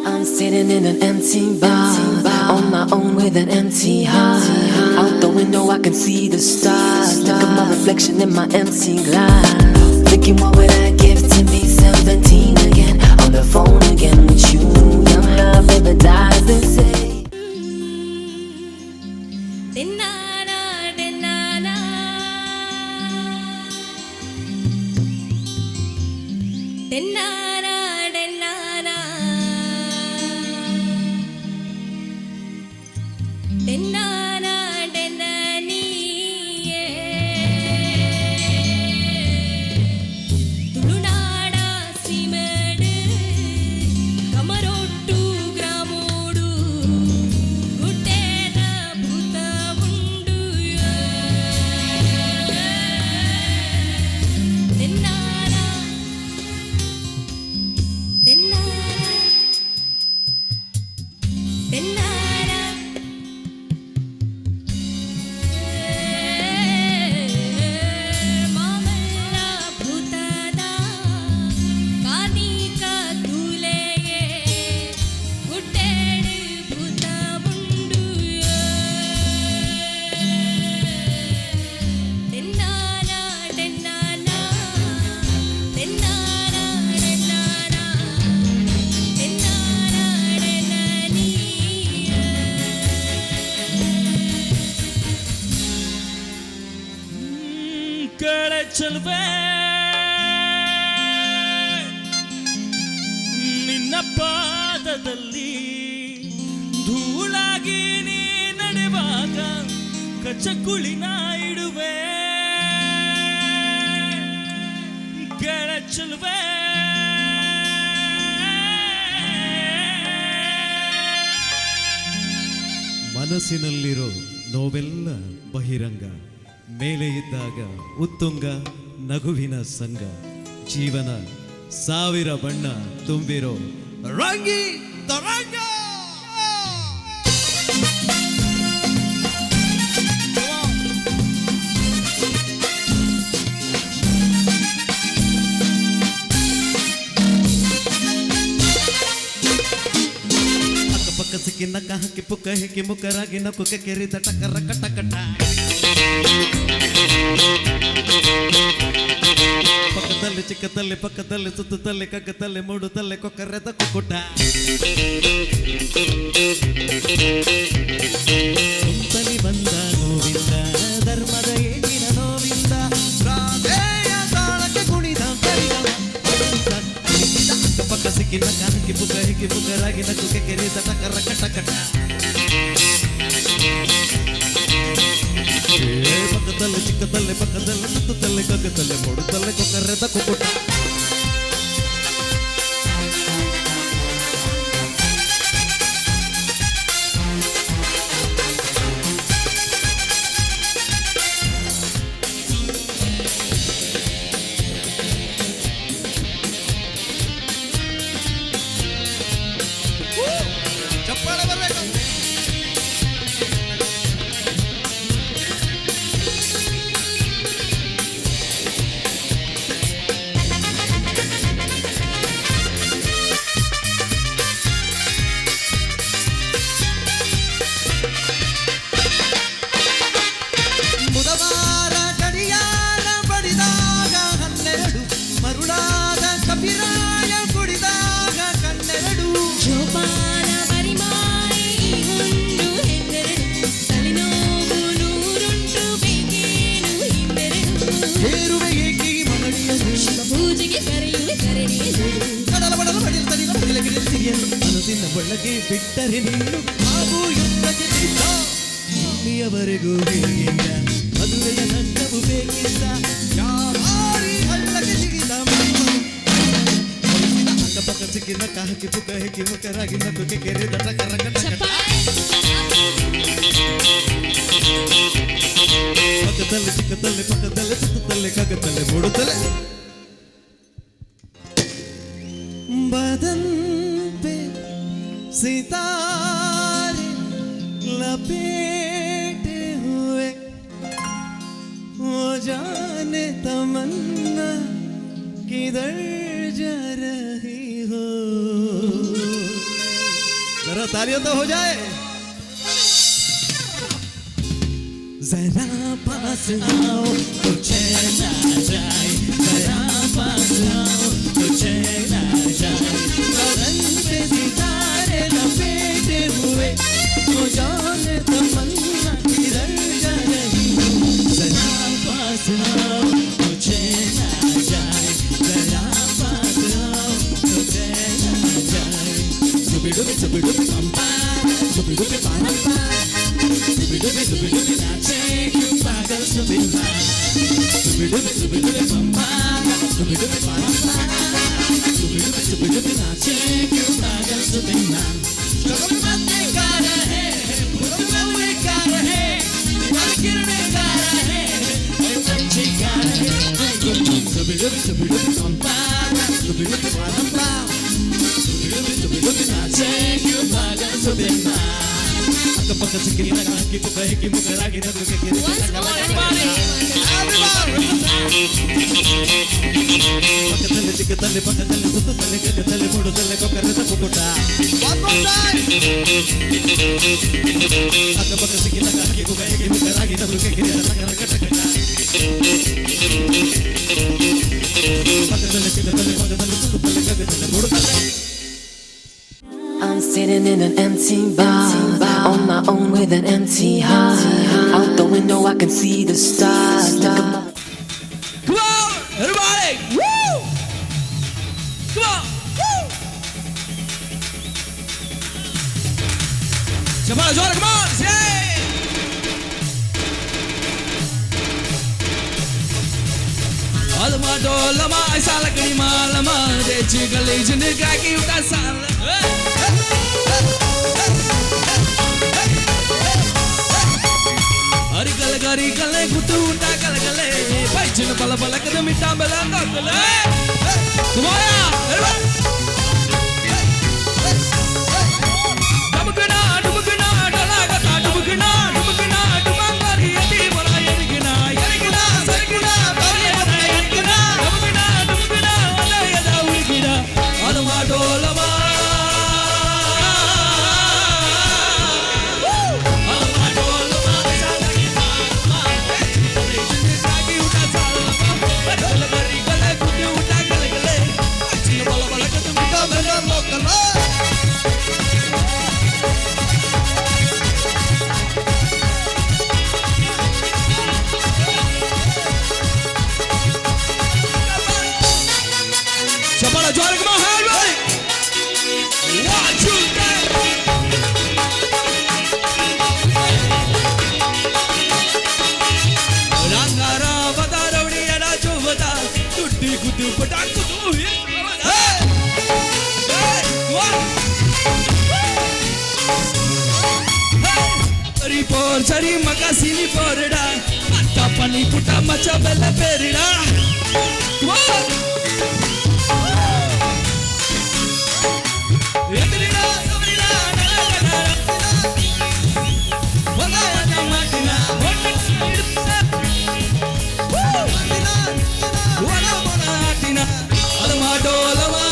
I'm sitting in an empty bar, on my own with an empty heart. Out the window, I can see the stars. Look at my reflection in my empty glass. Thinking, what would I give to be 17 again? On the phone again with you. Young love never dies, they say. ತೆನ್ನಾನ ತೆನ್ನಾನ ತೆನ್ನಾನ ತೆನ್ನಾನ ತೆನ್ನಾನ ತೆನ್ನನಿಯೇ ತುಳುನಾಡ ಸೀಮೆಡು ಕಮರೊಟ್ಟು ಗ್ರಾಮೋಡು ಗುಡ್ಡೆದ ಭೂತ ಉಂಡು. ತೆನ್ನಾನ ತೆನ್ನಾನ ತೆನ್ನಾನ ಮಾಮಲ್ಲ ಭೂತದ ಕಾರ್ಣಿಕ ತೂಲೆಯೇ ಗುಡ್ಡೆಡು ಭೂತ ಉಂಡು. ತೆನ್ನಾನ ತೆನ್ನಾನ ತೆನ್ನಾನ ತೆನ್ನಾನ ತೆನ್ನಾನ ತೆನ್ನನಿಯ. ಕೇಳೆ ಚೆಲುವೆ, ನಿನ್ನ ಪಾದದಲ್ಲಿ ಧೂಳಾಗಿ ನೀ ನಡೆವಾಗ ಕಚಕುಳಿನ ಇಡುವೆ. ಕೇಳೆ ಚೆಲುವೆ. ಮನಸ್ಸಿನಲ್ಲಿರೋ ನೋವೆಲ್ಲ ಬಹಿರಂಗ, ಮೇಲೆ ಇದ್ದಾಗ ಉತ್ತುಂಗ ನಗುವಿನ ಸಂಗ, ಜೀವನ ಸಾವಿರ ಬಣ್ಣ ತುಂಬಿರೋ ರಂಗಿ ತರಂಗ. ಅಕ್ಕಪಕ್ಕ ಸಿಕ್ಕಿ ನಕ್ಕ ಹಾಕಿ ಪುಕ್ಕ ಹಿಕ್ಕಿ ಮುಕ್ಕರಾಗಿ ನಕ್ಕು ಕೆರಿದ ಟಕರ ಕಟ ಕಟ. ಪಕ್ಕದಲ್ಲಿ ಚಿಕ್ಕದಲ್ಲಿ ಪಕ್ಕದಲ್ಲಿ ಸುತ್ತದಲ್ಲಿ ಕಗ್ಗದಲ್ಲಿ ಮೂಡುತ್ತಲೆ ಕೊಕ್ಕರೆದ ಕುಕ್ಕುಟ. ಕುಂತಲಿ ಬಂದ ಗೋವಿಂದ, ಧರ್ಮದ ಏಟಿನ ನೋವಿಂದ, ರಾಧೆಯ ತಾಳಕ್ಕೆ ಕುಣಿದ ಕರಿದ ಕುಣಿದ. ಅಕ್ಕಪಕ್ಕ ಸಿಕ್ಕಿ ನಕ್ಕ ಹಾಕಿ ಪುಕ್ಕ ಹಿಕ್ಕಿ ಪುಕ್ಕರಾಗಿ ನಕ್ಕು ಕೆರಿದ ಟಕರ ಕಟ ಕಟ. ಏ ಪಕ್ಕದಲ್ಲಿ ಚಿಕ್ಕದಲ್ಲಿ ಪಕ್ಕದಲ್ಲಿ ಸುತ್ತದಲ್ಲಿ ಕಗ್ಗದಲ್ಲಿ ಮೂಡುತ್ತಲೆ ಕೊಕ್ಕರೆದ ಕುಕ್ಕುಟ. ಚಪ್ಪಾಳೆ ಬರಬೇಕು. ಬುಧವಾರ ಗಡಿಯಾರ ಬಡಿದಾಗ 12, ಮರುಳಾದ ಕಪಿರಾಯ ಕುಡಿದಾಗ ಕಣ್ಣೆರಡು. ಜೋಪಾನ ಬರಿಮಾಯಿ ಹುಣ್ಣು ಹೆಣ್ಣೆರಡು, ತಲೆನೋವು ನೂರುಂಟು, ಬೇಕೇನು ಇನ್ನೆರಡು? ಏರುವೆ ಏಕೆ ಈ ಮನಡಿಯಲ್ಲಿ? ಪೂಜೆಗೆ ಕರೆಯುವೆ ಕರಡಿಯಲು. ಕಡಲ ಬಡಲ ಬಡಿಲ ತಡಿಲ ಬಡಿಲ ಗಿಡಿಲ ಸಿರಿಯಲು. ಮನಸ್ಸಿನ ಒಳಗೆ ಬಿಟ್ಟರೆ ನೀನು ಹಾಗೂ ಯುದ್ಧಕ್ಕೆ ಸಿದ್ಧ. ಇಲ್ಲಿಯವರೆಗೂ ಹೇಗಿಲ್ಲ, ಮದುವೆಯ ನಂಟವು ಬೇಕಿಲ್ಲ. ಯಾರಿ ಹಳ್ಳಕ್ಕೆ ಸಿಗಿದ ಮಣ್ಣು? ಅಕ್ಕಪಕ್ಕ ಸಿಕ್ಕಿ ನಕ್ಕ ಹಾಕಿ ಪುಕ್ಕ ಹಿಕ್ಕಿ ಮುಕ್ಕರಾಗಿ ನಕ್ಕು ಕೆರೆದ ಟಕರ ಕಟ ಕಟ. ಚಪ್ಪಾಳೆ. ಪಕ್ಕದಲ್ಲಿ ಚಿಕ್ಕದಲ್ಲಿ ಪಕ್ಕದಲ್ಲಿ ಸುತ್ತದಲ್ಲಿ ಕಗ್ಗದಲ್ಲಿ ಮೂಡುತ್ತಲೆ. बदन पे सितारे लपेटे हुए, वो जाने तमन्ना किधर जा रही हो। जरा तालियों तो हो जाए। जरा पास आओ तो चैन आ जाए, जरा पास आओ तो चैन आ जाए। गगन पे सितारे लपेटे हुए तो जाने तमन्ना किधर जा रही हो। जरा पास आओ तो चैन आ जाए, जरा पास आओ तो चैन आ जाए। डुबी डुबी डुबी डुबी पंपा, डुबी डुबी पारंपा, डुबी डुबी डुबी डुबी नाचे क्यों पागल सुबिना। डुबी डुबी डुबी डुबी पंपा, डुबी डुबी पारंपा, डुबी डुबी डुबी डुबी नाचे क्यों पागल सुबिना। बातें गा रहे, गा रहे, किरणे गा रहे, पंछी गा रहे। डुबी डुबी डुबी डुबी पंपा, डुबी डुबी पारंपा, डुबी डुबी डुबी डुबी नाचे क्यों पागल सुबिना। ಅಕ್ಕಪಕ್ಕ ಸಿಕ್ಕಿನ ಹಾಕಿ ಪುಕ್ಕ ಹಿಕ್ಕಿ ಮುಖರಾಗಿ ನಗು ಪಕ್ಕದಲ್ಲಿ ಚಿಕ್ಕದಲ್ಲಿ ಪಕ್ಕದಲ್ಲಿ ಸುತ್ತದಲ್ಲಿ ಗಗ್ಗದಲ್ಲಿ ಮೂಡುತ್ತಲೆ ಕೊಕ್ಕರೆ ತಪ್ಪು ಕೊಟ್ಟ. ಅಕ್ಕಪಕ್ಕ ಸಿಕ್ಕಿನ ಹಾಕಿ ಪುಕ್ಕ ಹಿಕ್ಕಿ ಮುಖರಾಗಿ ನಗು ಕಟ್ಟ ಕಟ್ಟ. ಪಕ್ಕದಲ್ಲಿ ಚಿಕ್ಕದಲ್ಲಿ ಪಕ್ಕದಲ್ಲಿ ಸುತ್ತದಲ್ಲಿ ಗಗ್ಗದಲ್ಲಿ ಮೂಡುತ್ತಲೆ. I'm sitting in an empty bar, on my own with an empty heart. Out the window I can see the stars. Look at my Come on, everybody! Woo! Come on! Woo! Shabala Jora, come on! Say! Alma dolama, salakadi malama, dechi galij nikaki uta sal. Hari gale gale kutu uta gale gale, paichin bala bala kadamita bala gale. Come on, everybody! Dumukna dumukna dolagata dumukna dumukna dumangari ati bola erigina erigina sarigina bariyada erigina dumukna dumukna alayada urigina alma dolama. Sari makasini porda, patta pani putta macha bella perida. Etrina sabrina nalagana, wala matina, wala matina, alma dolama.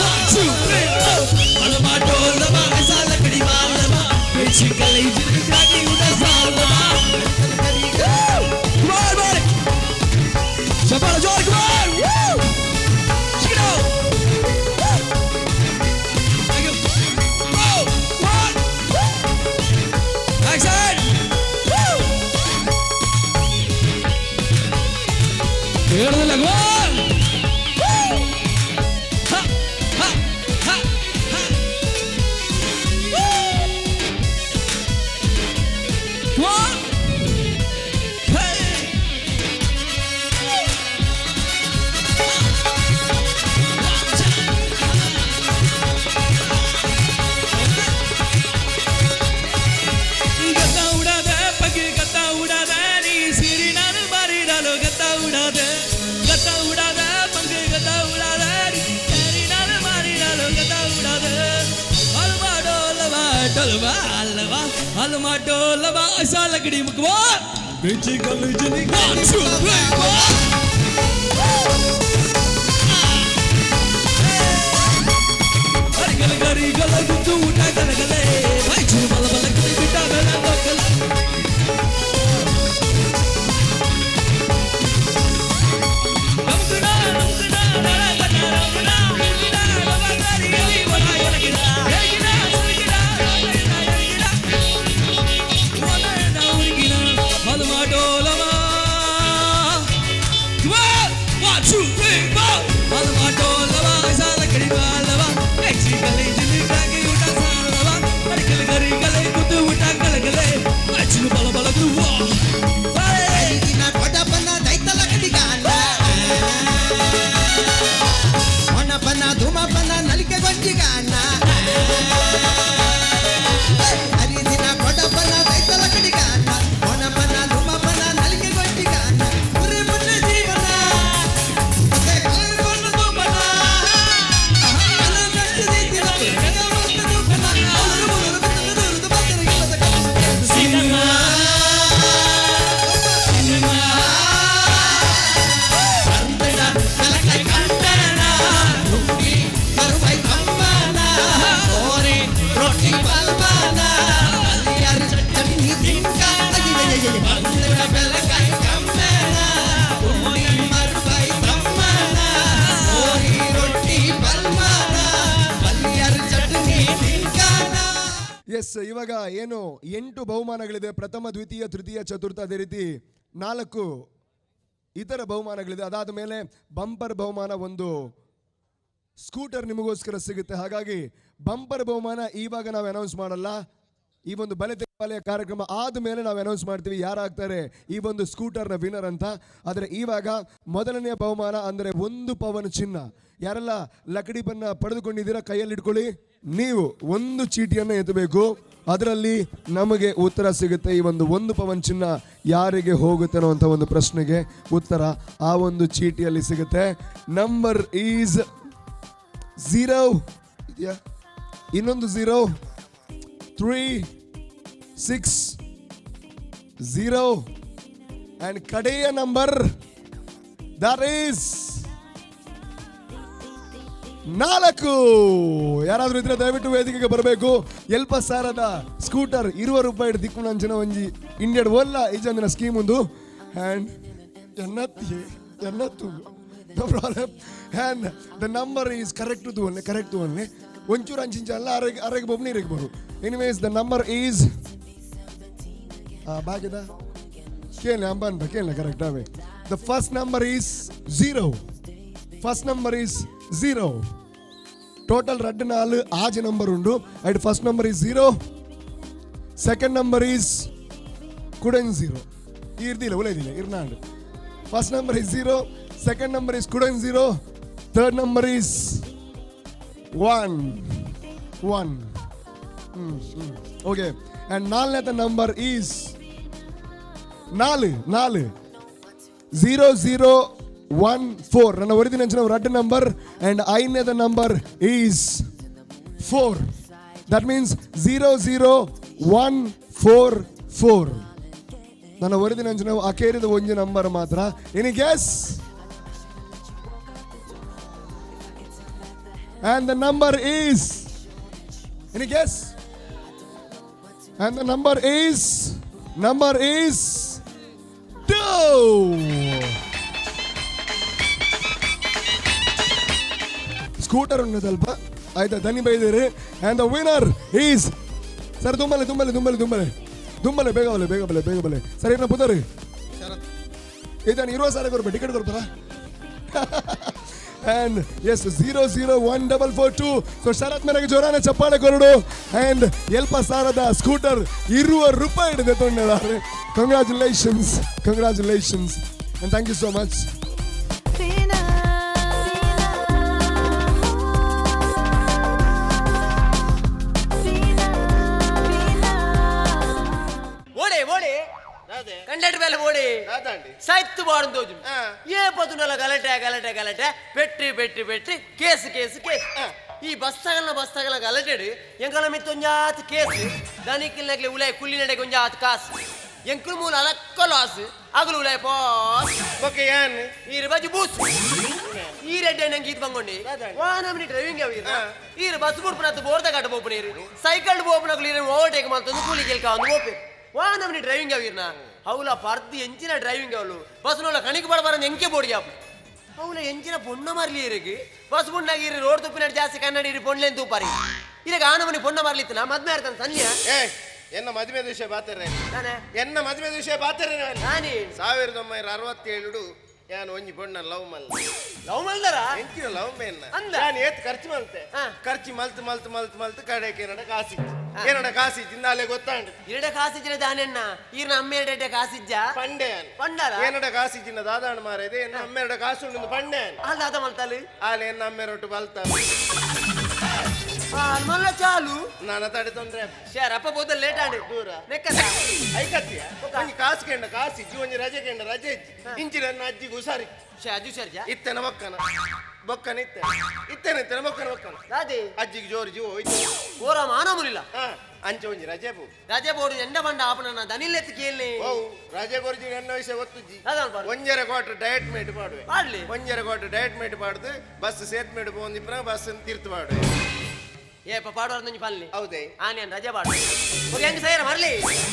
1 2 3 4, alma dolama, salakadi malama. Come on, everybody! Shabala Joy, come on! Woo! Check it out! Woo! Thank you. Go! One! Woo! Backside! Woo! One! Woo! Ha! Ha! Ha! Ha! Woo! Come on! Hey! ಗತ್ತ ಉಡಾದ ಪಗಿ ಗತ್ತ ಉಡಾದ ನೀ ಸಿರಿ ನಾನು ಮಾರಿಡಲು ಗತ್ತ ಉಡಾದ ಗತ್ತ ಉಡಾದ ಪಂಗ ಗತ್ತ ಉಡಾದ ನೀ ಸಿರಿ ನಾನು ಮಾರಿಡಲು ಗತ್ತ ಉಡಾದ ಅಲ್ವಾ ಡೋಲವಾ ಡೋಲವಾ ಅಲ್ವಾ ಅಲ್ವಾ ಡೋಲವಾ ಐಸಾ ಲಗಡಿ ಮುಕ್ವಾ ಬಿಚ್ಚಿ ಗಲೀಜಿನಿ 1 2 3 4. ಗೊಜ್ಜಿಗಾನ ಹರಿದಿನ ಕೊಡಪನ ದೈತಲ ಕಡಿಗಾನ ಕೊಣಪನ ಧುಮಪನ ನಲಿಗೆ ಗೊಜ್ಜಿಗಾನ ಉರಿ ಮುನ್ನ ಜೀವನ ಮತ್ತೆ ಕಲ್ಪನ ತೂಪನ ಸಿನಿಮಾ ಎಸ್, ಇವಾಗ ಏನು 8 ಬಹುಮಾನಗಳಿದೆ. ಪ್ರಥಮ, ದ್ವಿತೀಯ, ತೃತೀಯ, ಚತುರ್ಥ, ಅದೇ ರೀತಿ 4 ಇತರ ಬಹುಮಾನಗಳಿದೆ. ಅದಾದ ಮೇಲೆ ಬಂಪರ್ ಬಹುಮಾನ ಒಂದು ಸ್ಕೂಟರ್ ನಿಮಗೋಸ್ಕರ ಸಿಗುತ್ತೆ. ಹಾಗಾಗಿ ಬಂಪರ್ ಬಹುಮಾನ ಇವಾಗ ನಾವು ಅನೌನ್ಸ್ ಮಾಡಲ್ಲ. ಈ ಒಂದು ಬಲೆ ಬಲೆಯ ಕಾರ್ಯಕ್ರಮ ಆದ ಮೇಲೆ ನಾವು ಅನೌನ್ಸ್ ಮಾಡ್ತೀವಿ ಯಾರಾಗ್ತಾರೆ ಈ ಒಂದು ಸ್ಕೂಟರ್ನ ವಿನರ್ ಅಂತ. ಆದರೆ ಇವಾಗ ಮೊದಲನೆಯ ಬಹುಮಾನ ಅಂದರೆ 1 ಪವನ್ ಚಿನ್ನ. ಯಾರೆಲ್ಲ ಲಕಡಿ ಬನ್ನ ಪಡೆದುಕೊಂಡಿದ್ದೀರಾ ಕೈಯಲ್ಲಿ ಇಟ್ಕೊಳ್ಳಿ. ನೀವು ಒಂದು ಚೀಟಿಯನ್ನು ಎತ್ತಬೇಕು, ಅದರಲ್ಲಿ ನಮಗೆ ಉತ್ತರ ಸಿಗುತ್ತೆ. ಈ ಒಂದು 1 ಪವನ್ ಚಿನ್ನ ಯಾರಿಗೆ ಹೋಗುತ್ತೆ ಅನ್ನುವಂಥ ಒಂದು ಪ್ರಶ್ನೆಗೆ ಉತ್ತರ ಆ ಒಂದು ಚೀಟಿಯಲ್ಲಿ ಸಿಗುತ್ತೆ. ನಂಬರ್ is 0 ಇದೆಯಾ? ಇನ್ನೊಂದು 0 3 6 0 ಆ್ಯಂಡ್ ಕಡೆಯ ನಂಬರ್ that is 4. ಯಾರಾದ್ರೂ ಇದ್ರೆ ದಯವಿಟ್ಟು ವೇದಿಕೆಗೆ ಬರಬೇಕು. ಎಲ್ಪ ಸಾರದ ಸ್ಕೂಟರ್ ಇರುವ ರೂಪಾಯಿ ದಿಕ್ಕು ನಂಚಿನ ಒಂಜಿ ಇಂಡಿಯನ್ ಒಲ್ಲ ಈಜಂದಿನ ಸ್ಕೀಮ್ ಒಂದು ಆ್ಯಂಡ್ ಎನ್ನತ್ತಿ ಎನ್ನತ್ತು no problem. And the number is correct ತೂವನ್ನೆ, correct ತೂವನ್ನೆ. ಒಂಚೂರು ಅಂಚಿಂಚ ಅಲ್ಲ, ಅರೆಗೆ ಅರೆಗೆ ಬೊಬ್ಬು ನೀರಿಗೆ ಬರು. ಎನಿವೇಸ್ the number is ಬಾಗಿದ ಕೇಳಿ ಅಂಬನ್ ಕೇಳಿ ಕರೆಕ್ಟ್ ಅವೇ. The first number is 0. First number is 0. Total ರಡ್ಡು ನಾಲ್ ಆಜ್ ನಂಬರ್ ಉಂಡು. And first number is 0, second number is couldn't 0. ಇರ್ದಿಲ್ಲ ಉಲೇದಿಲ್ಲ ಇರ್ನಾಂಡ್. First number is 0, second number is couldn't 0, third number is 1 1. Okay, and ನಾಲ್ಕನೇ number is 4 4 0 0 1 4. ನನ್ನ ಒರಿದಿನ ರಡ್ಡು number and ಐದನೇದ number is 4. That means 0 0 1 4 4. ನನ್ನ ಒರಿದಿನ ಅಕೇರಿದ ಒಂಜಿ number ಮಾತ್ರ. Any guess? And the number is, any guess? And the number is, number is 2. Scooter ಉನ್ನದಲ್ಪ ಆಯ್ತಾ ಧನಿ ಬೈದಿರಿ. And the winner is sir. ದುಂಬಲೆ ದುಂಬಲೆ ದುಂಬಲೆ ದುಂಬಲೆ ದುಂಬಲೆ ಬೇಗ ಬಲೆ ಬೇಗ ಬಲೆ ಬೇಗ ಬಲೆ ಸರ್. ಏನ ಪುದರಿ ಇದನ್ನು ಇರುವ ಸಾರ ಕೊರ್ಪ ಟಿಕೆಟ್ ಕೊಡ್ತಾರ. And yes, 0 0 1 4 4 2. So ಶರತ್ ಮೇರೆಗೆ ಜೋರಾನ ಚಪ್ಪಾಳೆ ಕೊರಡು. ಆ್ಯಂಡ್ ಎಲ್ಪ ಸಾರದ ಸ್ಕೂಟರ್ ಇರುವ ರೂಪಾಯಿ ಹಿಡಿದೆ ತೊಂದರೆ. Congratulations, congratulations and thank you so much. ಓಡೆ ಓಡೆ ಕಂಡಕ್ಟರ್ ಮೇಲೆ ಓಡಿ ಸಾಯ್ತು ಬಾರಂದು ಏ ಪದುನಲ್ಲ ಗಲಾಟೆ ಗಲಾಟೆ ಗಲಾಟೆ ಪೆಟ್ರಿ ಪೆಟ್ರಿ ಪೆಟ್ರಿ ಕೇಸು ಕೇಸು ಕೇಸು. ಈ ಬಸ್ಸಗಲ್ನ ಬಸ್ಸಗಲ ಗಲಾಟೆಡು ಎಂಕಲ ಮಿತ್ತು ಒಂಜಾತ್ ಕೇಸು ದನಿಕಿಲ್ನಗ್ಲೆ ಉಲಾಯ್ ಕುಲ್ಲಿ ನಡೆಗೆ ಒಂಜಾತ್ ಕಾಸು ಎಂಕುಲ್ ಮೂಲ ಅಲಕ್ಕ ಲಾಸ್ ಅಗಲು ಉಲಾಯ್ ಪಾಸ್ ಓಕೆ ಯಾನ್ ಈರು ಬಾಜು ಬೂಸ್ ಈ ರೆಡ್ಡೆ ನಂಗೆ ಇದು ಬಂಗೊಂಡಿ ವಾ ನಮ್ನಿ ಡ್ರೈವಿಂಗ್ ಅವ ಈರು ಬಸ್ ಬುಡ್ಪನತ್ತು ಬೋರ್ದ ಕಟ್ಟ ಪೋಪುನ ಈರು ಸೈಕಲ್ ಪೋಪುನಕುಲು ಈರು ಓವರ್ಟೇಕ್ ಮಾಡ್ತಂದು ಕೂಲಿ ಕೆಲ್ಕ ಒಂದು ಪೋಪೆ ವಾ ನಮ್ನಿ ಡ್ರೈವಿಂಗ್ ಅವಿರ್ನ ಅವಲ ಪರ್ದು ಎಂಚಿನ ಡ್ರೈವಿಂಗ್ ಅವಳು ಬಸ್ನೊಳ ಕಣಿಗೆ ಬಡಬಾರ ಎಂಕೆ ಬೋಡಿ ಆಪು ಅವಳ ಎಂಚಿನ ಪೊಣ್ಣ ಮಾರ್ಲಿ ಇರಿಗೆ ಬಸ್ ಬುಂಡಾಗ ಇರಿ ರೋಡ್ ತುಪ್ಪಿನ ಜಾಸ್ತಿ ಕನ್ನಡಿ ಇರಿ ಪೊಣ್ಲೇನ್ ತೂಪಾರಿ ಇರಗ ಆನಮನಿ ಪೊಣ್ಣ ಮಾರ್ಲಿತ್ತನ ಮದ್ಮೆ ಆರ್ತಾನ ಸನ್ಯ. ಏ ಎನ್ನ ಮದುವೆ ವಿಷಯ ಬಾತಾರೆ ನಾನೇ ಎನ್ನ ಮದುವೆ ವಿಷಯ ಬಾತಾರೆ. ನಾನೇ 1967 ಯಾನ್ ಒಂಜಿ ಪೊಣ್ಣ ಲವ್ ಮಲ್ಲ. ಲವ್ ಮಲ್ದರ ಎಂಚಿನ ಲವ್ ಮೇನ್ನ ಅಂದ. ಯಾನ್ ಏತ್ ಖರ್ಚು ಮಲ್ತೆ. ಖರ್ಚು ಮಲ್ತ್ ಮಲ್ತ್ ಮಲ್ತ್ ಮಲ್ತ್ ಕಡೆಗೆ ಏನಡ ಕಾಸಿ ಏನಡ ಕಾಸಿ ತಿಂದಾಲೆ ಗೊತ್ತಾಂಡ್. ಇರಡ ಕಾಸಿಜ್ಜನ ದಾನೆಣ್ಣ ಈರ್ನ ಅಮ್ಮೆರಡೆ ಕಾಸಿಜ್ಜ ಪಂಡೆ ಪಂಡಾರ? ಏನಡ ಕಾಸಿ ಚಿನ್ನ ದಾದಾಣ ಮಾರೇದೆ ಎನ್ನ ಅಮ್ಮೆರಡ ಕಾಸು ಉಂಡು ಪಂಡೆ. ಅಲ್ಲ ದಾದ ಮಲ್ತಾಲು ಆಲೆ ಎನ್ನ ಅಮ್ಮೆರೊಟ್ಟು ಬಲ್ತ. ಮಲ್ಲ ಚಾಲು ನಾನ ತಡೆ ತೊಂದ್ರೆ ಶೇರ್ ಅಪ್ಪ ಬೋದ ಲೇಟ್ ಆಂಡ್ ದೂರ. ನೆಕ್ಕದ ಐಕತ್ತಿಯ ಒಂಜಿ ಕಾಸು ಕೆಂಡ ಕಾಸು ಇಜ್ಜಿ ಒಂಜಿ ರಜೆ ಕೆಂಡ ರಜೆ ಇಜ್ಜಿ ಇಂಚಿ ನನ್ನ ಅಜ್ಜಿಗೆ ಹುಷಾರಿ ಶೇ ಅಜ್ಜು ಶೇರ್ ಜಾ ಇತ್ತೆನ ಬೊಕ್ಕನ ಬೊಕ್ಕನ ಇತ್ತೇನೆ ಇತ್ತೇನೆ ಇತ್ತೇನೆ ಬೊಕ್ಕನ ಬೊಕ್ಕನ ದಾದಿ ಅಜ್ಜಿಗೆ ಜೋರು ಜೀವ ಹೋಯ್ತು ಓರ ಮಾನಮುಲಿಲ್ಲ ಹಾ ಅಂಚೆ ಒಂಜಿ ರಜೆ ಪೋ ರಜೆ ಬೋರ್ಡು ಎಂಡ ಬಂಡ ಆಪನ ದನಿಲ್ಲೆತ್ತು ಕೇಳಿ ಓ ರಜೆ ಕೊರ್ಜಿ ನನ್ನ ವಯಸ್ಸೆ ಒತ್ತುಜ್ಜಿ ಅದಾನ್ ಪಾಡು. ಒಂಜರೆ ಕ್ವಾರ್ಟರ್ ಡಯಟ್ ಮೇಟ್ ಪಾಡುವೆ ಪಾಡ್ಲಿ. ಒಂಜರೆ ಕ್ವಾರ್ಟರ್ ಡಯಟ್ ಮೇಟ್ ಪಾಡ್ದು ಬಸ್ ಸೇತ್ ಮೇಟ್ ಪೋಂದಿಪ್ಪನ ಬಸ್ ತೀರ್ತು ಪಾಡುವೆ ಏಪ ಪಾಡುವಾರ ನಂಜಿ ಪಲ್ಲಿ ಹೌದೇ ಆ ನಾನು ರಜೆ ಪಾಡು ಓಕೆ ಹೆಂಗ್ ಸೈರ ಮರಲಿ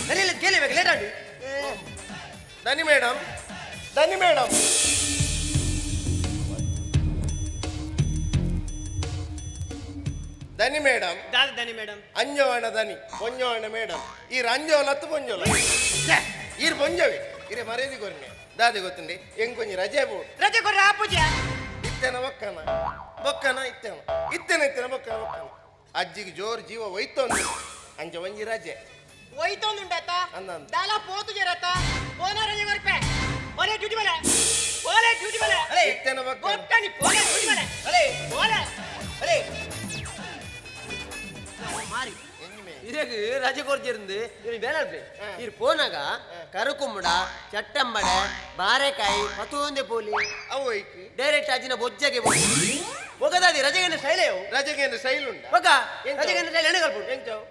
ದನಿಲ್ಲೆತ್ತು ಕೇಳಿ ಬೇಕು ಲೇಟ್ ಆಂಡಿ ದನಿ ಮೇಡಮ್ ದನಿ ಮೇಡಮ್ ದನಿ ಮೇಡಮ್ ದಾದ ದನಿ ಮೇಡಮ್ ಅಂಜೋಣ ದನಿ ಪೊಂಜೋಣ ಮೇಡಮ್ ಈ ರಂಜೋಲ ಹತ್ತು ಪೊಂಜೋಲ ಈರ್ ಪೊಂಜವಿ ಇರೆ ಮರ್ಯಾದೆ ಕೊರ್ನೆ ದಾದೆ ಗೊತ್ತುಂಡಿ ಎಂಗ್ ಕೊಂಜಿ ರಜೆ ಬೋಡು ರಜೆ ಕೊಡ್ರ ಆಪುಜ ಇತ್ತೇನ ಬೊಕ್ಕನ ಬೊಕ್ಕನ ಇತ್ತೇನ ಇತ್ತೇನ ಇತ್ತೇನ ಬೊಕ್ಕನ ಬೊಕ್ಕನ ಅಜ್ಜಿಗೆ ಜೋರು ಜೀವ ಒಯ್ತೊಂದು ಅಂಚ ಒಂಜಿ ರಜೆ ಹೋಯ್ತೊಂದುಂಡಾತ ಅಂದ ಅಂದ. ದಾಲ ಪೋತು ಜರತ ಪೋನ ರಜೆ ಕೊರ್ಪೆ ಓಲೆ ಡ್ಯೂಟಿ ಮೇಲೆ ಓಲೆ ಡ್ಯೂಟಿ ಮೇಲೆ ಇತ್ತೇನ ಬೊಕ್ಕನ ಗೊತ್ತಾನಿ ಪೋಲೆ ಡ್ಯೂಟಿ ಮೇಲೆ ಅಲೇ ಓಲೆ ಅಲೇ ಮಾರಿ ಇರಗ್ ರಜೆ ಕೊರ್ಜಿருந்து ಇವ್ರು ಬೇರೆ ಇರ್ ಪೋನಾಗ ಕರುಕುಂಬಡ ಚಟ್ಟಂಬಡೆ ಬಾರೆಕಾಯಿ ಪತೊಂದೆ ಪೋಲಿ ಅವು ಒಯ್ಕ್ ಡೈರೆಕ್ಟ್ ಅಜ್ಜಿನ ಬೊಜ್ಜಗೆ ಪೋಲಿ ಒಗದಾದಿ ರಜೆಗೆ ಶೈಲೆಯವು ರಜೆಗೆ ಏನು ಶೈಲ್ ಉಂಡ ಒಗ ರಜೆಗೆ ಶೈಲೆ ಎಣ್ಣೆ ಕಲ್ಪುಂಡು ಎಂಚವು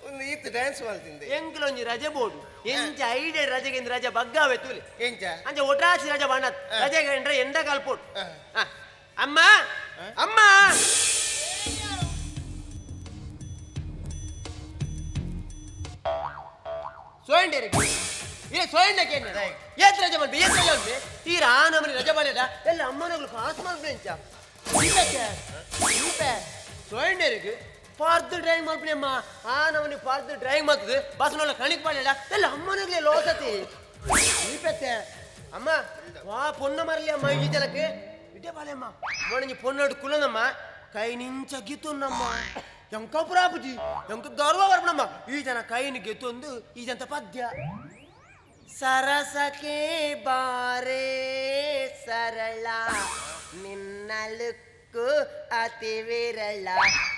ಒಂದು ಈತ್ ಡ್ಯಾನ್ಸ್ ಮಾಡ್ತಿಂದೆ ಎಂಕ್ಲೊಂಜಿ ರಜೆ ಬೋಡು ಎಂಚ ಐಡೆ ರಜೆಗೆ ರಜೆ ಬಗ್ಗಾವೆ ತೂಲೆ ಎಂಚ ಅಂಚ ಒಟ್ರಾಸಿ ರಜೆ ಬಾಣ ರಜೆಗೆ ಎಂಡ್ರೆ ಎಂಡ ಕಲ್ಪೋಡು ಅಮ್ಮ ಅಮ್ಮ ಸೋಯಂಡೇರಿ ಏ ಸೋಯಂಡಕ್ಕೆ ಏತ್ ರಜೆ ಮಲ್ಪೆ ಏತ್ ರಜೆ ಮಲ್ಪೆ ಈ ರಾನಮನಿ ರಜೆ ಬಾಳೆದ ಎಲ್ಲ ಅಮ್ಮನಗಳು ಕಾಸು ಮಲ್ಪೆ ಎಂಚ ಸೋಯಂಡೇರಿಗೆ ಪಾರ್ದು ಡ್ರಾಯಿಂಗ್ ಮಲ್ಪನೆ ಅಮ್ಮ ಆ ನಮನಿ ಪಾರ್ದು ಡ್ರಾಯಿಂಗ್ ಮಾಡ್ತದೆ ಬಸ್ನೊಳ ಕಣಿಕ್ ಪಾಳೆದ ಎಲ್ಲ ಅಮ್ಮನಗ್ಲೇ ಲೋಸತಿ ಈಪೆತ್ತೆ ಅಮ್ಮ ವಾ ಪೊನ್ನ ಮರಲಿ ಅಮ್ಮ ಈ ಜಲಕ್ಕೆ ಇಟ್ಟೆ ಬಾಲೆಮ್ಮ ಮೊಣಂಜಿ ಪೊನ್ನಡು ಕುಲನಮ್ಮ ಕೈ ನಿಂಚ ಗಿತ್ತುನ್ನಮ್ಮ ಎಂಕ ಪುರಾಪುಜಿ ಎಂಕ ಗರ್ವ ಬರ್ಪಣಮ್ಮ ಈ ಜನ ಕೈನ ಗೆತ್ತೊಂದು ಈ ಜನ ಪದ್ಯ ಸರಸಕ್ಕೆ ಬಾರೇ ಸರಳ ನಿನ್ನ ಲುಕ್ಕು ಅತಿ ವಿರಳ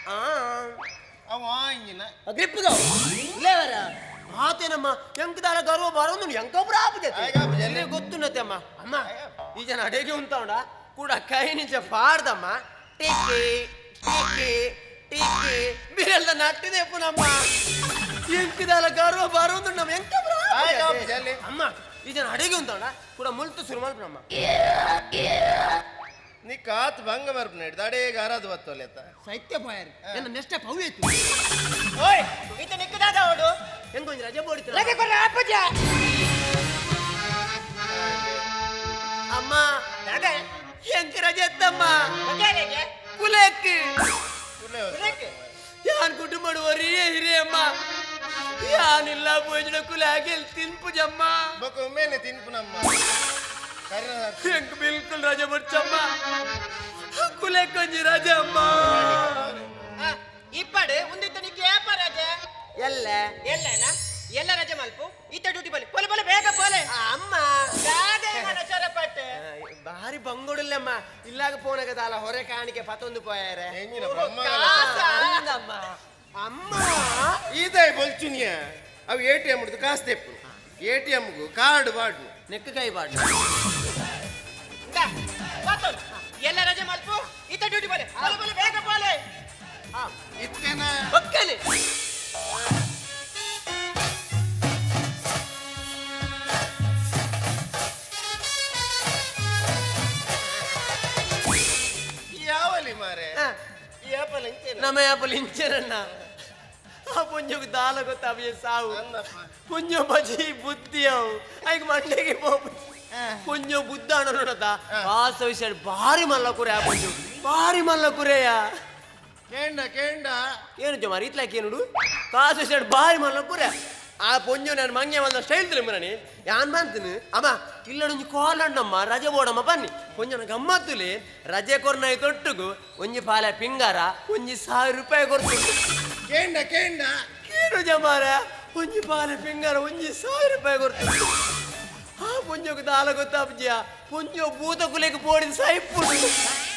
ಆ ಅವ ಇಂಜಿನ ಗ್ರಿಪ್ಗ ಲೇವರ ಆತೇನಮ್ಮ ಎಂಕದಾಳ ಗರ್ವ ಬರೋದು ಎಂಕೊಬ್ರು ಆಪುಜೆ ಗೊತ್ತುನ್ನತೆ ಅಮ್ಮ ಅಮ್ಮ ಈ ಜನ ಅಡಿಗೆ ಉಂತಾವಣ ಕೂಡ ಕೈ ನಿಂಚ ಪಾಡ್ದಮ್ಮ ಟಿಕ್ಕಿ ಟಿಕ್ಕಿ ಟಿಕ್ಕಿ ಬಿರಲ್ದ ನಟ್ಟಿದೆ ಪುನಮ್ಮ ಎಂಕದಾಳ ಗರ್ವ ಬರೋದು ನಮ್ಮ ಎಂಕೊಬ್ರು ಆಯ್ತು, ಆಪುಜೆ ಅಲ್ಲಿ. ಅಮ್ಮ ಈ ಜನ ಅಡಿಗೆ ಉಂತಾವಣ ಕೂಡ ಮುಲ್ತು ಶುರು ಮಲ್ಪನಮ್ಮ ನೀ ಕಾತ್ ಭಂಗ ಬರ್ಪನ ಹಿಡ್ದು ಅರಾದು ಬತ್ತೊಲೆತ್ತ ಸೈತ್ಯ ಪಾಯರ್ ನನ್ನ ನೆಕ್ಸ್ಟ್ ಪೌ ಆಯ್ತು ಓಯ್ ಈತ ನಿಕ್ಕದಾದ ಅವಳು ಹೆಂಗೊಂಜಿ ರಜೆ ಬೋಡಿತು ರಜೆ ಕೊಡ್ರ ಆಪುಜ ಅಮ್ಮ ದಾದ ಎಂಕ್ ರಜೆ ಎತ್ತಮ್ಮ ಒಗ್ಗರಣೆಗೆ ಕುಲೇಕ್ ಕುಲಕ್ಕೆ ಯಾನ್ ಕುಟುಂಬಡು ಒರಿಯೇ ಹಿರಿಯಮ್ಮ ಯಾನಿಲ್ಲ ಭೋಜನ ಕುಲಾಗೆಲ್ ತಿನ್ಪುಜಮ್ಮ ಬೊಕ್ಕ ಒಮ್ಮೆನೆ ತಿನ್ಪುನಮ್ಮ ಕರಿನ ಎಂಕ್ ಬಿಲ್ಕುಲ್ ರಜೆ ಬರ್ಚಮ್ಮ ಕುಲೇಕೊಂಜಿ ರಜೆ ಅಮ್ಮ ಆ, ಇಪ್ಪಡು ಉಂದಿತ್ತ ನಿಕ್ಕೆ ಏಪ ರಜೆ ಎಲ್ಲ ಎಲ್ಲನಾ ಎಲ್ಲ ರಜೆ ಮಲ್ಪು ಈತ ಡ್ಯೂಟಿ ಬಲೆ ಪೋಲೆ ಪೋಲೆ ಬೇಗ ಪೋಲೆ ಅಮ್ಮ ದಾದೆ ಮನ ಚರಪಟ್ಟೆ ಬಾರಿ ಬಂಗೋಡಿಲ್ಲಮ್ಮ ಇಲ್ಲಾಗ ಪೋನಗ ದಾಲ ಹೊರೆ ಕಾಣಿಕೆ ಪತೊಂದು ಪೋಯಾರೆ ಎಂಜಿನ ಬ್ರಹ್ಮ ಅಂದಮ್ಮ ಅಮ್ಮ ಈತಾಯ್ ಬೊಲ್ಚುನಿಯ ಅವು ಎ ಟಿ ಎಮ್ ಹಿಡ್ದು ಕಾಸು ತೆಪ್ಪು ಎ ಟಿ ಎಮ್ಗೂ ಕಾರ್ಡ್ ಬಾಡ್ನು ನೆಕ್ಕ ಕೈ ಬಾಡ್ನು ಇಂದಾ, ಪತ್ತೊಂದು. ಎಲ್ಲ ರಜೆ ಮಲ್ಪು ಈತ ಡ್ಯೂಟಿ ಬಲೆ ಪೋಲೆ ಪೋಲೆ ಬೇಗ ಪೋಲೆ ಇತ್ತೇನ ಒಕ್ಕನೆ ಯಾವಲಿ ಮಾರೆ ಆ. ಈ ಆಪಲ್ ಎಂಚೇನ ನಮ್ಮ ಆಪಲ್ ಇಂಚರಣ್ಣ ಆ ಪುಂಜಗ್ ದಾಲ ಗೊತ್ತಾಬಿಯ ಸಾವು ಅಂದಪ್ಪ. ಪುಂಜ ಬಜಿ ಬುದ್ಧಿ ಅವು ಐಕ್ ಮಂಡೆಗೆ ಪೋಪು ಪುಂಜ ಬುದ್ಧ ಅಣ್ಣ ಆ ಸವಿಷ ಭಾರಿ ಮಲ್ಲ ಕುರೆ ಆ ಪುಂಜು ಭಾರಿ ಮಲ್ಲ ಕುರೆಯ ಕೇಂಡ ಕೇಂಡ ಏನು ಜಮಾರ್ ಇತ್ಲಾಕ ಏನುಡು ಕಾಸು ಸೈಡ್ ಭಾರಿ ಮಲ್ಲ ಕುರೆ ಆ ಪೊಂಜು ನಾನು ಮಂಗೆ ಬಂದ ಸ್ಟೈಲ್ ತಿರುಮ ನಾನು ಯಾನ್ ಬಂತೀನಿ ಅಮ್ಮ ಇಲ್ಲ ಒಂಜಿ ಕಾಲ್ ಅಣ್ಣಮ್ಮ ರಜೆ ಬೋಡಮ್ಮ ಬನ್ನಿ ಪೊಂಜನ ಗಮ್ಮತ್ತುಲಿ ರಜೆ ಕೊರ್ನಾಯಿ ತೊಟ್ಟುಗು ಒಂಜಿ ಪಾಲೆ ಪಿಂಗಾರ ಒಂಜಿ 1000 ರೂಪಾಯಿ ಕೊಡ್ತು ಕೇಂಡ ಕೇಂಡ ಏನು ಜಮಾರ ಒಂಜಿ ಬಾಲೆ ಪಿಂಗಾರ 1000 ರೂಪಾಯಿ ಕೊಡ್ತು. ಆ ಪೊಂಜೋಗು ದಾಲ ಗೊತ್ತಾಪುಜಿಯ ಪೊಂಜೋ ಭೂತ ಕುಲೆಗೆ ಪೋಡಿದ ಸೈಪುಡು.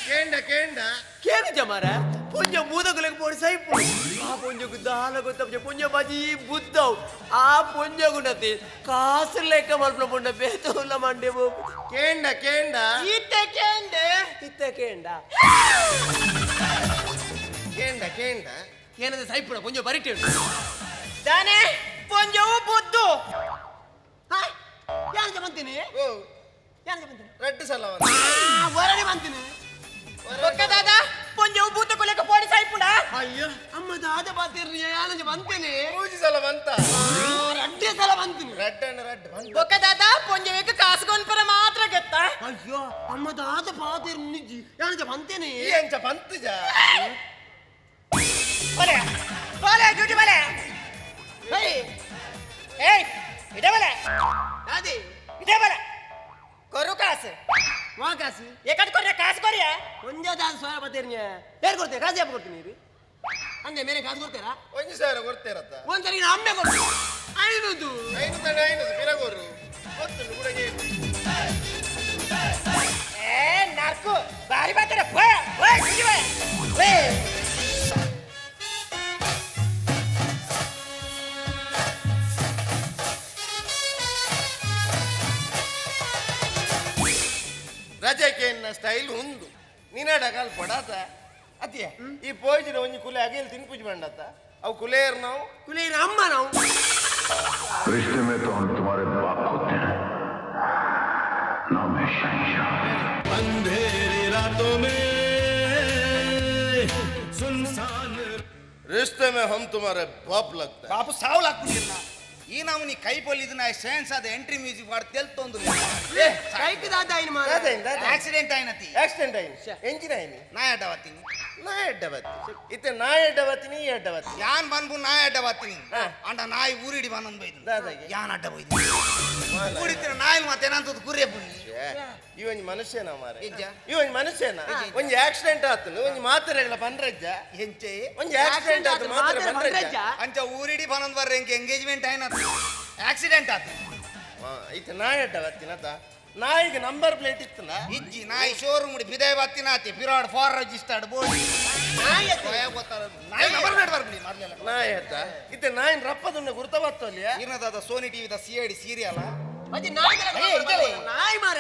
ಕೇಂಡ ಕೇಂಡ ಕೇನುಜ ಮಾರ ಪೊಂಜೋ ಭೂತ ಕುಲೆಗೆ ಪೋಡಿ ಸೈಪುಡು. ಆ ಪೊಂಜೋಗು ದಾಲ ಗೊತ್ತಾಪುಜ ಪೊಂಜೋ ಬಜಿ ಬುದ್ದವು. ಆ ಪೊಂಜೋಗುಂಡತಿ ಕಾಸು ಲೆಕ್ಕ ಮಲ್ಪನ ಪೊಂಡ ಬೇತೋಲ್ಲ ಮಂಡೆ ಬೋಪು. ಕೇಂಡ ಕೇಂಡ ಇತ್ತೆ ಕೇಂಡೆ ಇತ್ತೆ ಕೇಂಡ ಕೇಂಡ ಕೇಂಡ ಏನದ ಸೈಪುಡ ಪೊಂಜೋ ಬರಿಟೆ ದಾನೆ ಪೊಂಜವು ಬುದ್ದು. ಯಾಕೆ ಬಂತೀನಿ ಓ ಯಾಕೆ ಬಂತೀನಿ ರಡ್ಡು ಸಲ ಹೊರಡೆ ಬಂತೀನಿ ಬೊಕ್ಕ ದಾದಾ ಪೊಂಜವು ಭೂತ ಕುಲೆಗೆ ಪೋಡಿ ಸಾಯ್ಪುಡ. ಅಯ್ಯೋ ಅಮ್ಮ ದಾದ ಬಾತಿರ್ನಿ ಯಾನಂಜ ಬಂತೇನೆ ಮೂಜಿ ಸಲ ಬಂತ ರಡ್ಡೆ ಸಲ ಬಂತೀನಿ ರಡ್ಡಣ್ಣ ರಡ್ಡು ಬಂತ. ಬೊಕ್ಕ ದಾದಾ ಪೊಂಜವಿಗೆ ಕಾಸುಗೊಂಡ್ಪರ ಮಾತ್ರ ಗೊತ್ತಾ. ಅಯ್ಯೋ ಅಮ್ಮ ದಾದ ಬಾತಿರ್ನಿ ನಿಜ್ಜಿ ಯಾನಂಜ ಬಂತೇನೆ ಈ ಅಂಚ ಬಂತುಜ ಬಲೆ ಬಲೆ ಡ್ಯೂಟಿ ಬಲೆ. ಏಯ್ ಇದೇ ಬಲೆ ಅದೇ ಇದೇ ಬಲೆ ಕೊರು ಕಾಸು ವಾ ಕಾಸು ಎಕಡ್ ಕೊರ್ರೆ ಕಾಸು ಕೊರಿಯ. ಕೊಂಜ ದಾದ ಸೋಯ ಬಾತಿರ್ನಿ ಏರ್ ಕೊಡ್ತೇವೆ ಕಾಸು ಯಾಪ ಕೊಡ್ತೀನಿ ರೀ ಅಂದೆ ಮೇರೆ ಕಾಸು ಕೊಡ್ತೀರಾ 1000 ಕೊಡ್ತೇರತ್ತ ಒಂದ್ಸರಿ ಅಮ್ಮೆ ಕೊಡ್ತೀನಿ 500 ಐನು ತಾನೆ ಐನೂರು ಪಿರಗೋರು ಗೊತ್ತುಂಡು ಗುಡಗೆ. ಏ ನಾಲ್ಕು ಬಾರಿ ಬಾತರ ಬಯ ಬಯ ಡ್ಯೂಟಿ ಬಯ ಬಯ. ರಜೆಗೆ ಸ್ಟೈಲ್ ಉಂದು ನಿನ್ನಡ ಕಾಲ್ ಪಡಾತ ಅತಿಯ ಈ ಪೋಯ್ಜಿನ ಒಂಜಿ ಕುಲೆ ಅಗೇಲ್ ತಿನ್ಪುಜಿ ಬಂಡತ್ತ ಅವು ಕುಲೇರ್ ನಾವು ಕುಲೇರ ಅಮ್ಮ ನಾವು. रिश्ते में तो हम तुम्हारे बाप होते हैं, नाम है शहंशाह। अंधेरी रातों में सुनसान रिश्ते में हम तुम्हारे बाप लगता है. ಬಾಪು ಸಾವು ಲಾಕ್ಬಿಟ್ಟಿರ್ನ ಈ ನಾವು ನೀ ಕೈ ಪೊಲಿದ್ ನಾ ಸೆನ್ಸ್ ಅದ ಎಂಟ್ರಿ ಮ್ಯೂಸಿಕ್ ಮಾಡಿ ತೆಲ್ತೊಂದು. ಕೈಕ್ ದಾದ ಐನು ಮಾರ ಆಕ್ಸಿಡೆಂಟ್ ಆಯ್ನತಿ. ಆಕ್ಸಿಡೆಂಟ್ ಆಯ್ನಿ ಎಂಜಿನ ಆಯ್ನಿ ನಾ ಅಡ್ಡವತ್ತೀನಿ ನಾ ಎಡ್ಡವತ್ತಿ ಇತ್ತೆ ನಾ ಎಡ್ಡವತ್ತೀನಿ ಈ ಎಡ್ಡವತ್ತಿ ಯಾನ್ ಬನ್ಬು ನಾ ಅಡ್ಡವತ್ತೀನಿ ಅಂಡ ನಾಯಿ ಊರಿಡಿ ಬನ್ನೊಂದು ಬೈದು ದಾದಾಗೆ. ಯಾನ್ ಅಡ್ಡ ಬೈದು ಊರಿತ್ತಿನ ನಾಯಿ ಮತ್ತೇನಂತದ್ದು ಕುರಿಯ ಪುಣ್ಯ. ಈ ಒಂಜಿ ಮನುಷ್ಯನ ಮಾರೆ ಎಂಚ? ಈ ಒಂಜಿ ಮನುಷ್ಯನ ಒಂಜಿ ಆಕ್ಸಿಡೆಂಟ್ ಆತನು ಒಂಜಿ ಮಾತ್ರೆಗಳ ಪನ್ರಜ್ಜ ಎಂಚೆ ಒಂಜಿ ಆಕ್ಸಿಡೆಂಟ್ ಆತು ಮಾತ್ರೆ ಪನ್ರಜ್ಜ. ಅಂಚ ಊರಿಡಿ ಬನ್ನೊಂದು ಬರ್ರೆ ಇಂಕ ಎಂಗೇಜ್ಮೆಂಟ್ ಆಯ್ನ ಆಕ್ಸಿಡೆಂಟ್ ಆತು. ಇತ್ತೆ ನಾ ಎಡ್ಡವತ್ತಿನತ ನಾಯಿಗೆ ನಂಬರ್ ಪ್ಲೇಟ್ ಇತ್ತನ ಇಜ್ಜಿ ನಾಯಿ ಶೋರೂಮ್ ಬಿದಾಯ ಬತ್ತಿನ ಆತಿ ಪಿರಾಡ್ ಫಾರ್ ರಿಜಿಸ್ಟರ್ಡ್ ಬೋರ್ಡ್ ನಾಯಿ ನಂಬರ್ ಪ್ಲೇಟ್ ಬರ್ಬಿಡಿ ಮಾಡ್ಲಿಲ್ಲ. ನಾಯಿ ಅತ್ತ ಇತ್ತೆ ನಾಯಿನ ರಪ್ಪದುನ್ನ ಗುರ್ತ ಬತ್ತೋಲಿಯ ಇರ್ನದಾದ ಸೋನಿ ಟಿವಿದ ಸಿ I D serial ಬಜಿ ನಾಯಿ ಏ, ಇದೆಲ್ಲ. ನಾಯಿ ಮಾರ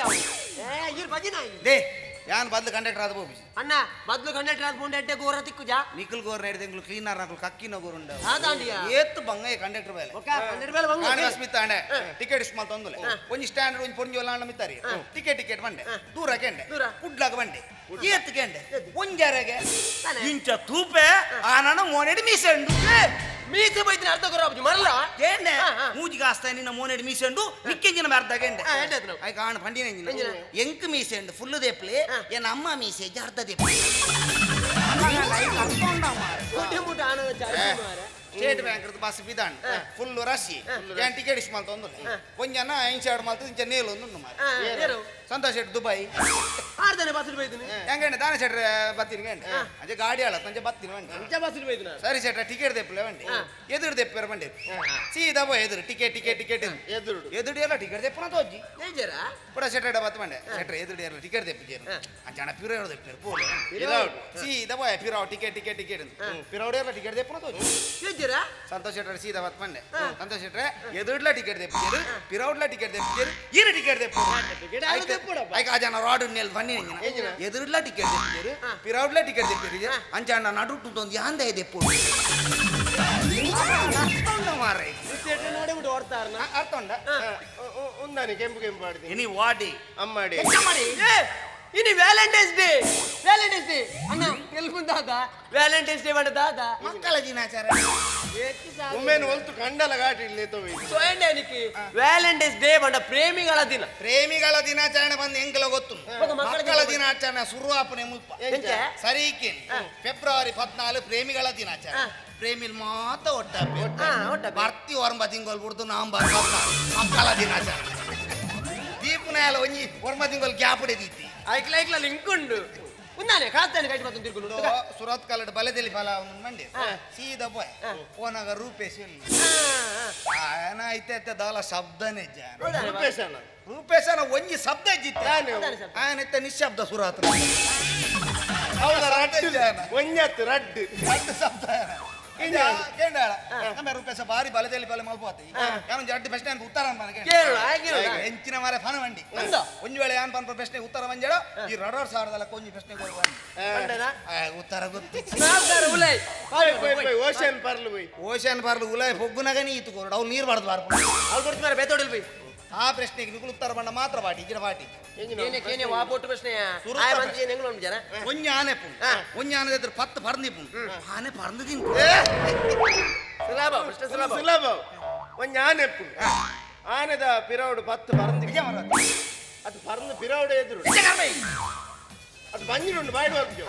ಏ ಇರ್ ಬಜಿ ನಾಯಿ they ಯಾನ್ ಬದ್ಲು ಕಂಡಕ್ಟರ್ ಆದ ಬೋಬಿ. ಅಣ್ಣ ಬದ್ಲು ಕಂಡಕ್ಟರ್ ಆದ ಪುಂಡ ಎಡ್ಡೆ ಗೋರ ತಿಕ್ಕುಜಾ ನಿಖಲ್ ಗೋರ್ ನಡೆದ ಕ್ಲೀನರ್ ನಾಕುಲು ಕಕ್ಕಿನ ಗೋರ್ ಉಂಡ ಆದಾಂಡಿಯ. ಏತ್ತು ಬಂಗಯ್ಯ ಕಂಡಕ್ಟರ್ ಬೇಲೆ ಒಕ್ಕ ಕಂಡಕ್ಟರ್ ಬೇಲೆ ಬಂಗ ಆಣ ಸ್ಮಿತ್ ಆಣೆ ಟಿಕೆಟ್ ಇಷ್ಟು ಮಾಲ್ ತಂದುಲೆ ಒಂಜಿ ಸ್ಟ್ಯಾಂಡರ್ಡ್ ಒಂಜಿ ಪೊಂಜಿ ಒಲ್ಲ ಆಣ ಮಿತ್ತಾರಿ ಟಿಕೆಟ್ ಟಿಕೆಟ್ ಬಂಡೆ ದೂರ ಕೆಂಡೆ ದೂರ. ಕುಡ್ಲಾಗ ಬಂಡೆ ಏತ್ತು ಕೆಂಡೆ ಒಂಜಾರೆಗೆ ಇಂಚ ತೂಪೆ ಆನನ ಮೋನೆಡಿ ಮೀಸೆಂಡು ಮೀಸೆ ಬೈತಿನ ಅರ್ಧ ಗೊರ ಆಪುಜಿ ಮರಲ ಕೇಂಡೆ ಹಾ, ಹಾ. ಮೂಜಿಗೆ ಆಸ್ತ ನಿನ್ನ ಮೋನೆಡಿ ಮೀಸೆಂಡು ನಿಕ್ಕೆಂಜಿನ ಅರ್ಧ ಕೆಂಡೆ ಹಾ, ಎಡ್ಡೆ ಆಯ್ತು ನಾವು. ಐಕ ಆಣ ಪಂಡಿನ ಎಂಜಿನ? ಎಂಕ್ ಮೀಸೆಂಡು ಫುಲ್ ದೇಪ್ಲೆ ಹಾ. ಎನ್ನ ಅಮ್ಮ ಮೀಸೆ ಅರ್ಧ ದೇಪ್ಲೆ ಮುಟ್ಟೆ ಮುಟ್ಟೆ ಆನಂದ ಚಾರ್ಜ್ ಮಾರ ಸ್ಟೇಟ್ ಬ್ಯಾಂಕ್ ಬಸ್ ಬಿದಾಣ್ ಫುಲ್ ರಶಿ ಏನ್ ಟಿಕೆಟ್ ಇಷ್ಟು ಮಾಲ್ ತೊಂದ್ರೆ ಒಂಜನ ಇಂಚ ಮಾಲ್ತು ಇಂಚ ನೇಲು ಒಂದು ಮಾರೆ ಹಾ, ಏರು. ಸಂತೋಷ್ ಶೆಟ್ ದುಬೈ ಆರ್ದನೆ ಬಸ್ ಬೈತಿನಿ ಹೆಂಗಂಡೆ ದಾನ ಶೆಟ್ರೆ ಬತ್ತೀನಿ ಗಂಡೆ ಅಂಚೆ ಗಾಡಿ ಆಳ ಅಂಚೆ ಬತ್ತೀನಿ ಬಂಡೆ ಅಂಚ ಬಸ್ ಬೈತಿನ ಸರಿ ಶೆಟ್ರೆ ಟಿಕೆಟ್ ದೆಪ್ಪಲೆ ಬಂಡೆ ಎದುರು ದೆಪ್ಪರ ಬಂಡೆ ಸೀದಾ ಪೋ ಎದುರು ಟಿಕೆಟ್ ಟಿಕೆಟ್ ಟಿಕೆಟ್ ಎದುರುಡು. ಎದುರು ಎಲ್ಲ ಟಿಕೆಟ್ ದೆಪ್ಪನ ತೋಜಿ ನೇಜರ ಪುಡ ಶೆಟ್ರೆ ಬತ್ತ ಬಂಡೆ ಶೆಟ್ರೆ ಎದುರು ಎಲ್ಲ ಟಿಕೆಟ್ ದೆಪ್ಪಿಜೇರು ಅಂಚೆ ಪಿರೋ ದೆಪ್ಪೇರು ಪೋಲು ಪಿರೌಡ್. ಸೀದಾ ಪೋಯ ಪಿರಾವ್ ಟಿಕೆಟ್ ಟಿಕೆಟ್ ಟಿಕೆಟ್ ಪಿರೌಡ್ ಎಲ್ಲ ಟಿಕೆಟ್ ದೆಪ್ಪನ ತೋಜಿ ನೇಜರ ಸಂತೋಷ್ ಶೆಟ್ಟರ್ ಸೀದಾ ಬತ್ ಬಂಡೆ ಸಂತೋಷ್ ಶೆಟ್ರೆ ಎದುರ್ಲ ಟಿಕೆಟ್ ದೆಪ್ಪಿಜೇರು ಪಿರೌಡ್ಲ ಟಿಕೆಟ್ ದೆಪ್ಪಿಜೇರು ಈರು ಟಿಕೆಟ್ ದೆಪ್ಪು ಟಿಕೆಟ್ ಆರು ದೆಪ್ಪುಡಪ್ಪ. ಐಕ ಆ ಜನ ರಾಡ್ ನೆಲ್ ಬನ್ನಿ ಎದುರ್ಲ ಟಿಕೆಟ್ ದೆಪ್ಪಿಜೇರು ಪಿರೌಡ್ಲ ಟಿಕೆಟ್ ದೆಪ್ಪಿಜೇರು ಅಂಚ ಅಣ್ಣ ನಡುಟ್ಟು ಒಂದು ಯಾಂದ ದೆಪ್ಪು ಮಾರ್ರೆ ನೋಡಿ ಬಿಟ್ಟು ಓಡ್ತಾರನ ಅರ್ಥ ಉಂಡ ಉಂದಾನಿ ಕೆಂಪು ಕೆಂಪು ಆಡ್ತೀನಿ ಇನಿ ವಾಡಿ ಅಮ್ಮಾಡಿ ಏ ಇನಿ ವ್ಯಾಲೆಂಟೈನ್ಸ್ ಡೇ ವ್ಯಾಲೆಂಟೈನ್ಸ್ ಡೇ ಅಣ್ಣ ತೆಲುಗು ದಾದ ವ್ಯಾಲೆಂಟೈನ್ಸ್ ಡೇ ಮಾಡ ದಾದ ಮಕ್ಕಳ ದಿನಾಚರಣೆ ಒಮ್ಮೆನು ಒಲ್ತು ಕಂಡಲ ಘಾಟಿ ಇಲ್ಲಿ ತೋವಿ ಸೊಯಂಡೇನಿకి ವ್ಯಾಲೆಂಟೈನ್ಸ್ ಡೇ ಮಾಡ ಪ್ರೇಮಿಗಳ ದಿನ ಪ್ರೇಮಿಗಳ ದಿನಾಚರಣೆ ಬಂದು ಎಂಕಲ ಗೊತ್ತು ಮಕ್ಕಳ ಮಕ್ಕಳ ದಿನಾಚರಣೆ ಶುರು ಆಪನೆ ಮುಲ್ಪ ಎಂಚ? ಸರಿ ಫೆಬ್ರವರಿ 14 ಪ್ರೇಮಿಗಳ ದಿನಾಚರಣೆ ಪ್ರೇಮಿಲ್ ಮಾತ ಒಟ್ಟಾಪೆ ಹಾ, ಒಟ್ಟಾಪೆ. ಬರ್ತಿ ಒರಂಬ ತಿಂಗಳು ಬಿಡ್ದು ನವಂಬರ್ 14 ಮಕ್ಕಳ ದಿನಾಚರಣೆ ದೀಪನಾಲ ಒಂಜಿ ಒರ್ಮ ತಿಂಗಳು ಗ್ಯಾಪ್ ಹಿಡಿದಿತ್ತಿ ಐಕ್ಲ ಐಕ್ಲ ಲಿಂಕ್ ಉಂಡು ಉನ್ನಾನೆ ಕಾಸ್ತಾನೆ ಕೈಟ್ ಮಾತೊಂದು ತಿರ್ಗುಲು ಸುರತ್ ಕಲ್ಲಡ್ ಬಲೆದಲ್ಲಿ ಫಲ ಮಂಡಿ ಸೀದಾ ಪೋಯ್ ಪೋನಾಗ ರೂಪೇಶ್ ಆಯನ ಐತೆ ದಾಲ ಶಬ್ದನೇ ರೂಪೇಶನ ರೂಪೇಶನ ಒಂಜಿ ಶಬ್ದ ಇಜ್ಜಿತ್ತೆ ಆಯನ ನಿಶಬ್ದ ಸುರಾತ್ ಒಂಜತ್ತು ರಡ್ಡು ರಡ್ಡು ಶಬ್ದ ನಮ್ಮ ರೂಪೇಶ ಬಾರಿ ಬಲದಲ್ಲಿ ಬಲ ಮಲ್ಪೋತಿ ಯಾನು ಜಡ್ಡು ಪ್ರಶ್ನೆ ಅಂತ ಉತ್ತರ ಹೆಂಚಿನ ಮಾರೆ ಫನ ಮಂಡಿ ಒಂಜಿ ವೇಳೆ ಯಾನ್ ಪನ್ಪ ಪ್ರಶ್ನೆ ಉತ್ತರ ಮಂಜಡ ಈ ರಡೋರ್ ಸಾವಿರದಲ್ಲ ಕೊಂಜಿ ಪ್ರಶ್ನೆ ಉತ್ತರ ಗೊತ್ತು ಓಷನ್ ಪರ್ಲು ಬೈ ಓಷನ್ ಪರ್ಲು ಉಲಾಯ್ ಪೊಗ್ಗುನಗನಿ ಈತು ಕೊರಡು ಅವ್ನು ನೀರು ಬಾರ್ದು ಬಾರ್ದು ಅವ್ರು ಕೊಡ್ತಾರೆ ಬೇತೋಡಿಲ್ ಬೈ ಆ ಪ್ರಶ್ನೆಗೆ ನಿಗುಲು ಉತ್ತರ ಬಣ್ಣ ಮಾತ್ರ ಬಾಟಿ ಇಜ್ಜಿನ ಬಾಟಿ ಒಂಜಿ ಆನೆ ಪುಣ್ ಒಂಜಿ ಆನೆ ಎದುರು 10 ಪರ್ಂದಿ ಪುಣ್ ಆನೆ ಪರ್ಂದು ತಿನ್ ಸುಲಭ ಪ್ರಶ್ನೆ ಸುಲಭ ಸುಲಭ ಒಂಜಿ ಆನೆ ಪುಣ್ ಆನೆದ ಪಿರೌಡು 10 ಪರ್ಂದಿ ಅದು ಪರ್ಂದು ಪಿರೌಡು ಎದುರು ಅದು ಬಂಜಿರುಂಡು ಬಾಯ್ಡು ಬರ್ಪು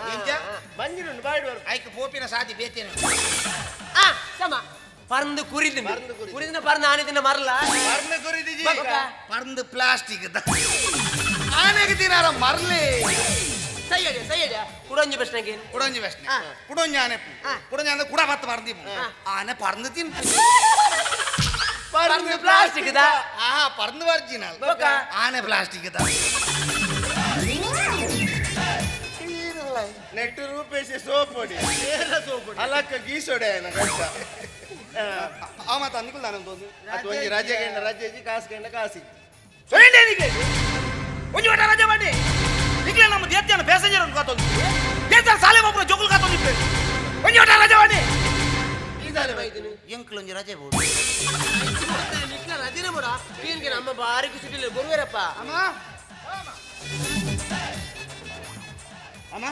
ಬಂಜಿರುಂಡು ಬಾಯ್ಡು ಬರ್ಪು ಐಕ್ ಪೋಪಿನ ಸಾದಿ ಬೇತೇನೆ ಆ ಸಮ ಪರ್ಂದು ಕುರಿದು ಕುರಿದಿನ ಪರ್ಂದು ಆನೆ ತಿನ್ನ ಮರಲ ಪರ್ಂದು ಕುರಿದಿ ಪರ್ಂದು ಪ್ಲಾಸ್ಟಿಕ್ ಆನೆಗೆ ತಿನ್ನಾರ ಮರಲಿ ಸೈಯಡಿಯ ಸೈಯಡಿಯ ಕುಡೊಂಜಿ ಪ್ರಶ್ನೆಗೆ ಕುಡೊಂಜಿ ಪ್ರಶ್ನೆ ಕುಡೊಂಜಿ ಆನೆ ಕುಡೊಂಜಿ ಆನೆ ಕುಡ 10 ಪರ್ಂದಿ ಆನೆ ಪರ್ಂದು ತಿನ್ ಪರ್ಂದು ಪ್ಲಾಸ್ಟಿಕ್ the ಆ ಪರ್ಂದು ಒರಿಜಿನಲ್ ಆನೆ plastic the net Rupesh soap ಹೊಡಿ ಅಲಕ್ಕ ಗೀಸೊಡೆ ಕಷ್ಟ ಆ ಮಾತು ಅಂದ್ಕುಲ್ ನಾನು ಅದು ಒಂಜಿ ರಜೆ ಗಂಡ ರಜೆ ಕಾಸು ಗಂಡ ಕಾಸಿ ಒಂಜಿ ಒಟ್ಟ ರಜೆ ಮಾಡಿ ಈಗಲೇ ನಮ್ಮ ದೇವಸ್ಥಾನ ಪ್ಯಾಸೆಂಜರ್ ಒಂದು ಕಾತೊಂದು ದೇವಸ್ಥಾನ ಸಾಲೆ ಒಬ್ಬರು ಜೋಗುಲ್ ಕಾತೊಂದು ಒಂಜಿ ಒಟ್ಟ ರಜೆ ಮಾಡಿ ಎಂಕ್ಲು ಒಂಜಿ ರಜೆ ಬೋಡು ರಜೆನೇ ಬೋಡ ನಮ್ಮ ಬಾರಿ ಖುಷಿ ಬರುವರಪ್ಪ ಅಮ್ಮ ಅಮ್ಮ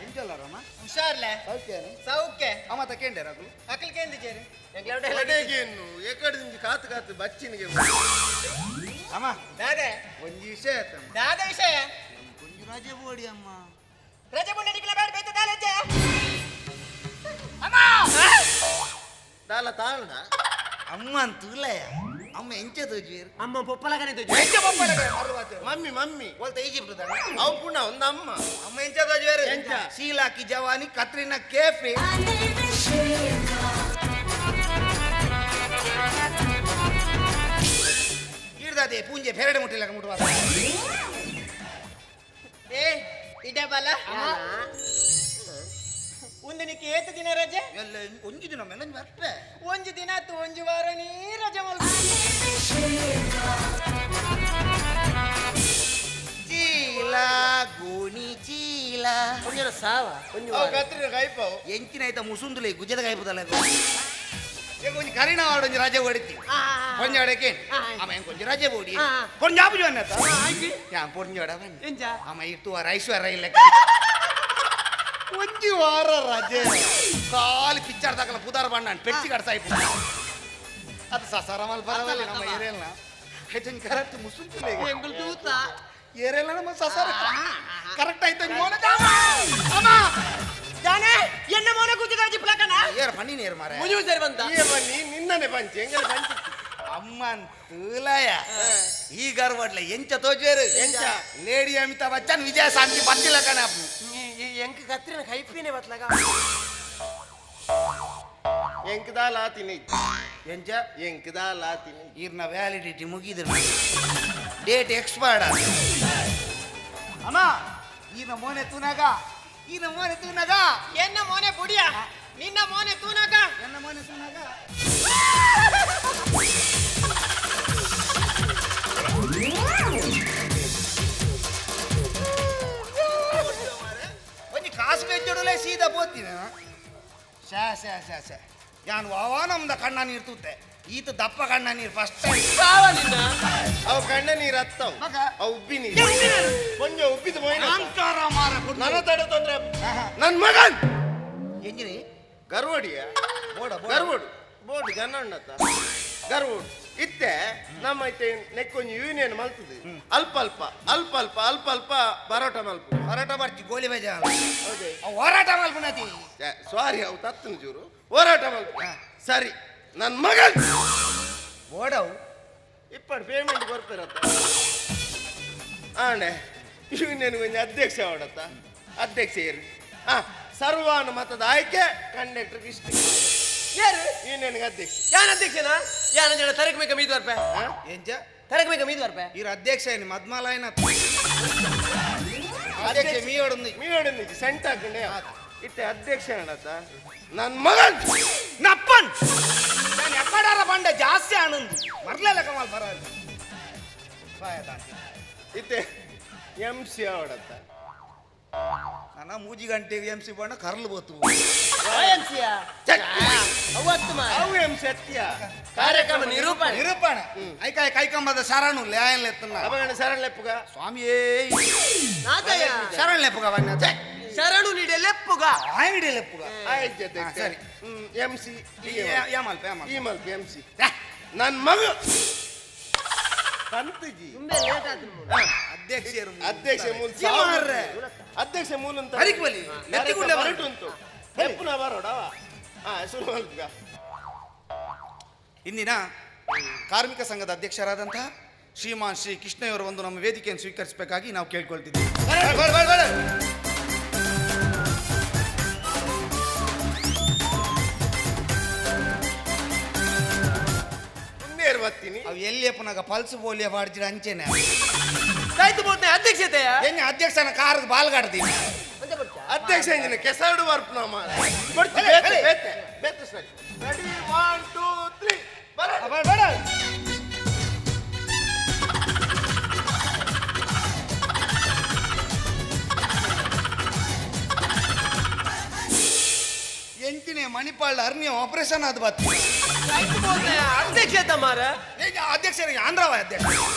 ಎಂಚಲ್ಲರಮ್ಮ ಹುಷಾರ್ಲೆ ಸೌಖ್ಯನೇ ಸೌಖ್ಯ ಅಮ್ಮ ತಕೇಂಡೆ ರಘು ಅಕಲ್ ಕೇಂದ್ರ ಜೇರಿ ಅಡೇಗೇನು ಎಕಡೆ ಕಾತು ಕಾತು ಬಚ್ಚಿನಿಗೆ ಅಮ್ಮ ದಾದೆ ಒಂಜಿ ವಿಷಯ ಆಯ್ತಮ್ಮ ದಾದ ವಿಷಯ ಒಂಜಿ ರಜೆ ಬೋಡಿ ಅಮ್ಮ ರಜೆ ಬೋಡಿ ನಿಕ್ಲ ಬೇಡ ಬೇತ ದಾಲಜ್ಜೆ ಅಮ್ಮ ದಾಲ ತಾಳ್ನ ಅಮ್ಮ ಅಂತೂಲಯ ಅಮ್ಮ ಎಂಚ ತೋಜುವೇರು ಅಮ್ಮ ಪೊಪ್ಪಲಗನೆ ತೋಜು ಎಂಚ ಪೊಪ್ಪಲಗ ಮಮ್ಮಿ ಮಮ್ಮಿ ಒಲ್ತ ಈಜಿಪ್ಟ್ ದಾನ ಅವು ಪುನಃ ಒಂದು ಅಮ್ಮ ಅಮ್ಮ ಎಂಚ ತೋಜುವೇರು ಎಂಚ ಶೀಲಾ ಕಿ ಜವಾನಿ ಕತ್ರಿನಾ ಕೇಫೆ ಈಡ್ದಾದೆ ಪೂಂಜೆ ಫೆರಡೆ ಮುಟ್ಟಿಲ್ಲ ಮುಟ್ಟುವ ಏ ಇಡಬಲ ಒಂದು ನಿಕ್ಕೆ ಏತು ದಿನ ರಜೆ ಎಲ್ಲ ಒಂಜಿ ದಿನ ಮೇಲೆ ಬರ್ಪೆ ಒಂಜಿ ದಿನ ಆತು ಒಂಜಿ ವಾರ ನೀ ರಜೆ ಮಲ್ಪ ಚೀಲ ಗೋಣಿ ಚೀಲ ಒಂಜನ ಸಾವ ಒಂಜಿ ಅವು ಕತ್ರಿನ ಕೈಪಾವು ಎಂಚಿನ ಆಯ್ತ ಮುಸುಂದುಲೆ ಗುಜದ ಕಾಯ್ಪದಲ್ಲ ಒಂಜಿ ಕರಿಣ ವಾಡ ಒಂಜಿ ರಜೆ ಹೊಡಿತಿ ಒಂಜಿ ಅಡಕೆ ಅಮ್ಮ ಹೆಂಗ್ ಒಂಜಿ ರಜೆ ಬೋಡಿ ಪೊಂಜಾಬು ಜೋನ್ ಯಾನ್ ಪೊಂಜೋಡ ಎಂಚ ಅಮ್ಮ ಇತ್ತು ಐಶ್ವರ್ಯ ಇಲ್ಲ ಒಂಜಿ ವಾರ ರಜೆ ಕಾಲು ಪಿಕ್ಚರ್ ದಾಕಲ ಪುದಾರ ಬಣ್ಣ ಪೆಟ್ಟಿ ಕಡ್ಸಾಯ್ತು ಅದು ಸಸಾರ ಮಲ್ ಪರವಲ್ಲ ನಮ್ಮ ಏರಿಯಲ್ಲ ಆಯ್ತು ಕರೆಕ್ಟ್ ಮುಸುಂತುಲೆ ಎಂಗುಲ್ ತೂತ ಏರಿಯಲ್ಲ ನಮ್ಮ ಸಸಾರ ಕರೆಕ್ಟ್ ಆಯ್ತು ಮೋನ ಅಮ್ಮ ದಾನೆ ಎನ್ನ ಮೋನ ಕೂತಿದಾಜಿ ಪ್ಲಕನ ಏರ್ ಪಣ್ಣಿ ನೇರು ಮಾರೆ ಮುಜು ಸರಿ ಬಂತ ಈ ಬನ್ನಿ ನಿನ್ನನೆ ಪಂಚಿ ಎಂಗಲ ಪಂಚಿ ಅಮ್ಮನ್ ತೂಲಯ ಈ ಗರ್ವಡ್ಲ ಎಂಚ ತೋಜೇರು ಎಂಚ? ಲೇಡಿ ಅಮಿತಾಬ್ ಬಚ್ಚನ್ ವಿಜಯಶಾಂತಿ ಬತ್ತಿಲ್ಲ ಕಣ ಎಂಕ್ ಕತ್ರಿನ ಕೈಪಿನೆ ಬತ್ಲಗ ಎಂಕದಾಲ ಆತಿನಿ ಎಂಚ ಎಂಕದಾಲ ಆತಿನಿ ಈರ್ನ ವ್ಯಾಲಿಡಿಟಿ ಮುಗಿದ್ರು ಡೇಟ್ ಎಕ್ಸ್ಪೈರ್ಡ್ ಅಮ್ಮ ಈನ ಮೋನೆ ತೂನಾಗ ಈನ ಮೋನೆ ತೂನಾಗ ಎನ್ನ ಮೋನೆ ಬುಡಿಯ ನಿನ್ನ ಮೋನೆ ತೂನಾಗ ಎನ್ನ ಮೋನೆ ತೂನಾಗ ಒಂಜಿ ಕಾಸು ಬೆಜ್ಜೊಡಲೆ ಸೀದಾ ಪೋತೀನಿ ಶಾ ಶಾ ಶಾ ಶಾ ಯಾನ್ ವಾವಾ ನಮ್ದ ಕಣ್ಣ ನೀರು ತೂತೆ ಈತ ದಪ್ಪ ಕಣ್ಣ ನೀರು ಫಸ್ಟ್ ಟೈಮ್ ಸಾವ ನಿನ್ನ ಅವು ಕಣ್ಣ ನೀರು ಹತ್ತವು ಮಗ. ಅವು ಉಬ್ಬಿ ನೀರು ಕೊಂಚ ಉಬ್ಬಿದ ಮೋಯ್ನ ಅಹಂಕಾರ ಮಾರ ನನ್ನ ತಡೆ ತೊಂದ್ರೆ ನನ್ನ ಮಗನ್ ಎಂಜಿನಿ ಗರ್ವಡಿಯ ಬೋಡ ಬೋಡ. ಗರ್ವಡು ಬೋರ್ಡ್ ಜನ ಉಂಡತ್ತ ಗರ್ವಡು ಇತ್ತೆ ನಮ್ಮ ಇತ್ತೆ ನೆಕ್ಕೊಂಜಿ ಯೂನಿಯನ್ ಮಲ್ತದೆ ಅಲ್ಪ ಅಲ್ಪ ಅಲ್ಪ ಅಲ್ಪ ಅಲ್ಪ ಅಲ್ಪ ಪರೋಟ ಮಲ್ಪ ಹೋರಾಟ ಬರ್ಚಿ ಗೋಲಿ ಬೇಜ ಹೌದೇ ಹೋರಾಟ ಮಲ್ಪುನತಿ ಸಾರಿ ಅವು ತತ್ತನ ಚೂರು ಹೋರಾಟ ಮಲ್ಪ ಸರಿ ನನ್ನ ಮಗನ್ ಬೋಡವು ಇಪ್ಪಡು ಪೇಮೆಂಟ್ ಕೊರ್ಪಿರತ್ತ ಆಂಡೆ ಯೂನಿಯನ್ ಕೊಂಚ ಅಧ್ಯಕ್ಷ ಅವಡತ್ತ ಅಧ್ಯಕ್ಷ ಆ ಸರ್ವಾನುಮತದ ಆಯ್ಕೆ ಕಂಡಕ್ಟರ್ ಇಷ್ಟ. ಯಾರು? ಈ ಅಧ್ಯಕ್ಷ. ಯಾನ್ ಅಧ್ಯಕ್ಷನಾ? ಯಾನ ಜನ ತರಕ ಮೇಕ ಮೀದು ಬರ್ಪೆ. ಎಂಚ? ತರಕ ಮೇಕ ಮೀದು ಬರ್ಪೆ. ಈರ್ ಅಧ್ಯಕ್ಷ ಏನು ಮದ್ಮಾಲಾಯನ ಅಧ್ಯಕ್ಷ ಮೀಯೋಡೊಂದು ಮೀಯೋಡೊಂದು ಸೆಂಟ್ ಹಾಕೊಂಡೆ ಇತ್ತೆ ಅಧ್ಯಕ್ಷ ಏನತ್ತ ನನ್ನ ಮಗನ್ ನಪ್ಪನ್ ನಾನು ಎಕ್ಕಡಾರ ಬಂಡ ಜಾಸ್ತಿ ಆನಂದ್ ಮರ್ಲೆಲ್ಲ ಕಮಾಲ್ ಬರ ಇತ್ತೆ ಎಂ ಸಿ ಅವಡತ್ತ ನನ್ನ ಮೂಜಿ ಗಂಟೆಗೆ ಎಂ ಸಿ ಬಣ್ಣ ಕರ್ಲು ಬೋತು ಅವು ಎಂ ಸಿ ಅತ್ತಿಯ ಕಾರ್ಯಕ್ರಮ ನಿರೂಪಣೆ ನಿರೂಪಣೆ ಐಕಾಯ ಕೈಕಂಬದ ಶರಣು ಲ್ಯಾಯನ್ ಎತ್ತನ್ನ ಅಪಗಣ ಶರಣ್ ಲೆಪ್ಪುಗ ಸ್ವಾಮಿಯೇ ನಾದಯ್ಯ ಶರಣ್ ಲೆಪ್ಪುಗ ಬಣ್ಣ ಶರಣು ನೀಡೆ ಲೆಪ್ಪುಗ ಆಯ್ನಿಡೆ ಲೆಪ್ಪುಗ ಆಯ್ತು ಅಧ್ಯಕ್ಷ ಸರಿ. ಎಂ ಸಿ ಯಾಮಲ್ಪ ಯಾಮಲ್ಪ ಈ ಮಲ್ಪ ಎಂ ಸಿ ನನ್ನ ಮಗ ಕಂತುಜಿ ತುಂಬಾ ಲೇಟ್ ಆಯ್ತು ಅಧ್ಯಕ್ಷರು ಅಧ್ಯಕ್ಷ ಮೂಲ ಮಾರ್ರೆ. ಅಧ್ಯಕ್ಷ ಮೂಲ ಅಂತ ಹರಿಕ್ ಬಲಿ, ನೆತ್ತಿಗುಂಡೆ ಬರ. ಉಂಟು ಲೆಪ್ಪುನ ಬರೋಡವ ಹಾ ಶುರು ಮಲ್ಪುಗ. ಇಂದಿನ ಕಾರ್ಮಿಕ ಸಂಘದ ಅಧ್ಯಕ್ಷರಾದಂತಹ ಶ್ರೀಮಾನ್ ಶ್ರೀ ಕೃಷ್ಣಯ್ಯವರು ಒಂದು ನಮ್ಮ ವೇದಿಕೆಯನ್ನು ಸ್ವೀಕರಿಸಬೇಕಾಗಿ ನಾವು ಕೇಳ್ಕೊಳ್ತಿದ್ದೀವಿ. ಮುಂದೇರು ಬರ್ತೀನಿ. ಅವು ಎಲ್ಲಿಯಪ್ಪನಾಗ ಪಲ್ಸು ಬೋಲಿಯ ಬಾಡ್ಜಿಡ ಅಂಚೆನೆ ಆಯ್ತು ಬೋದ್ನೆ ಅಧ್ಯಕ್ಷತೆಯ ಎಣ್ಣೆ ಅಧ್ಯಕ್ಷನ ಕಾರ್ ಬಾಲ್ಗಾಡ್ತೀನಿ. ಅಧ್ಯಕ್ಷ ಇಂಜಿನ ಕೆಸರು ವರ್ಪ್ ನಮ್ಮ ಬೇತೆ ಬೇತೆ ಬೇತೆ ಸರಿ. ರೆಡಿ 1 2 3 ಬರ ಬೇಡ. ಎಂಟಿನೇ ಮಣಿಪಾಲ್ ಅರ್ನಿ ಆಪರೇಷನ್ ಅದು ಬತ್ತಿ. ಆಯ್ತು ಬೋದ್ನೆ ಅಧ್ಯಕ್ಷತೆ ಮಾರ ಅಧ್ಯಕ್ಷರಿಗೆ ಆಂಧ್ರವ ಅಧ್ಯಕ್ಷ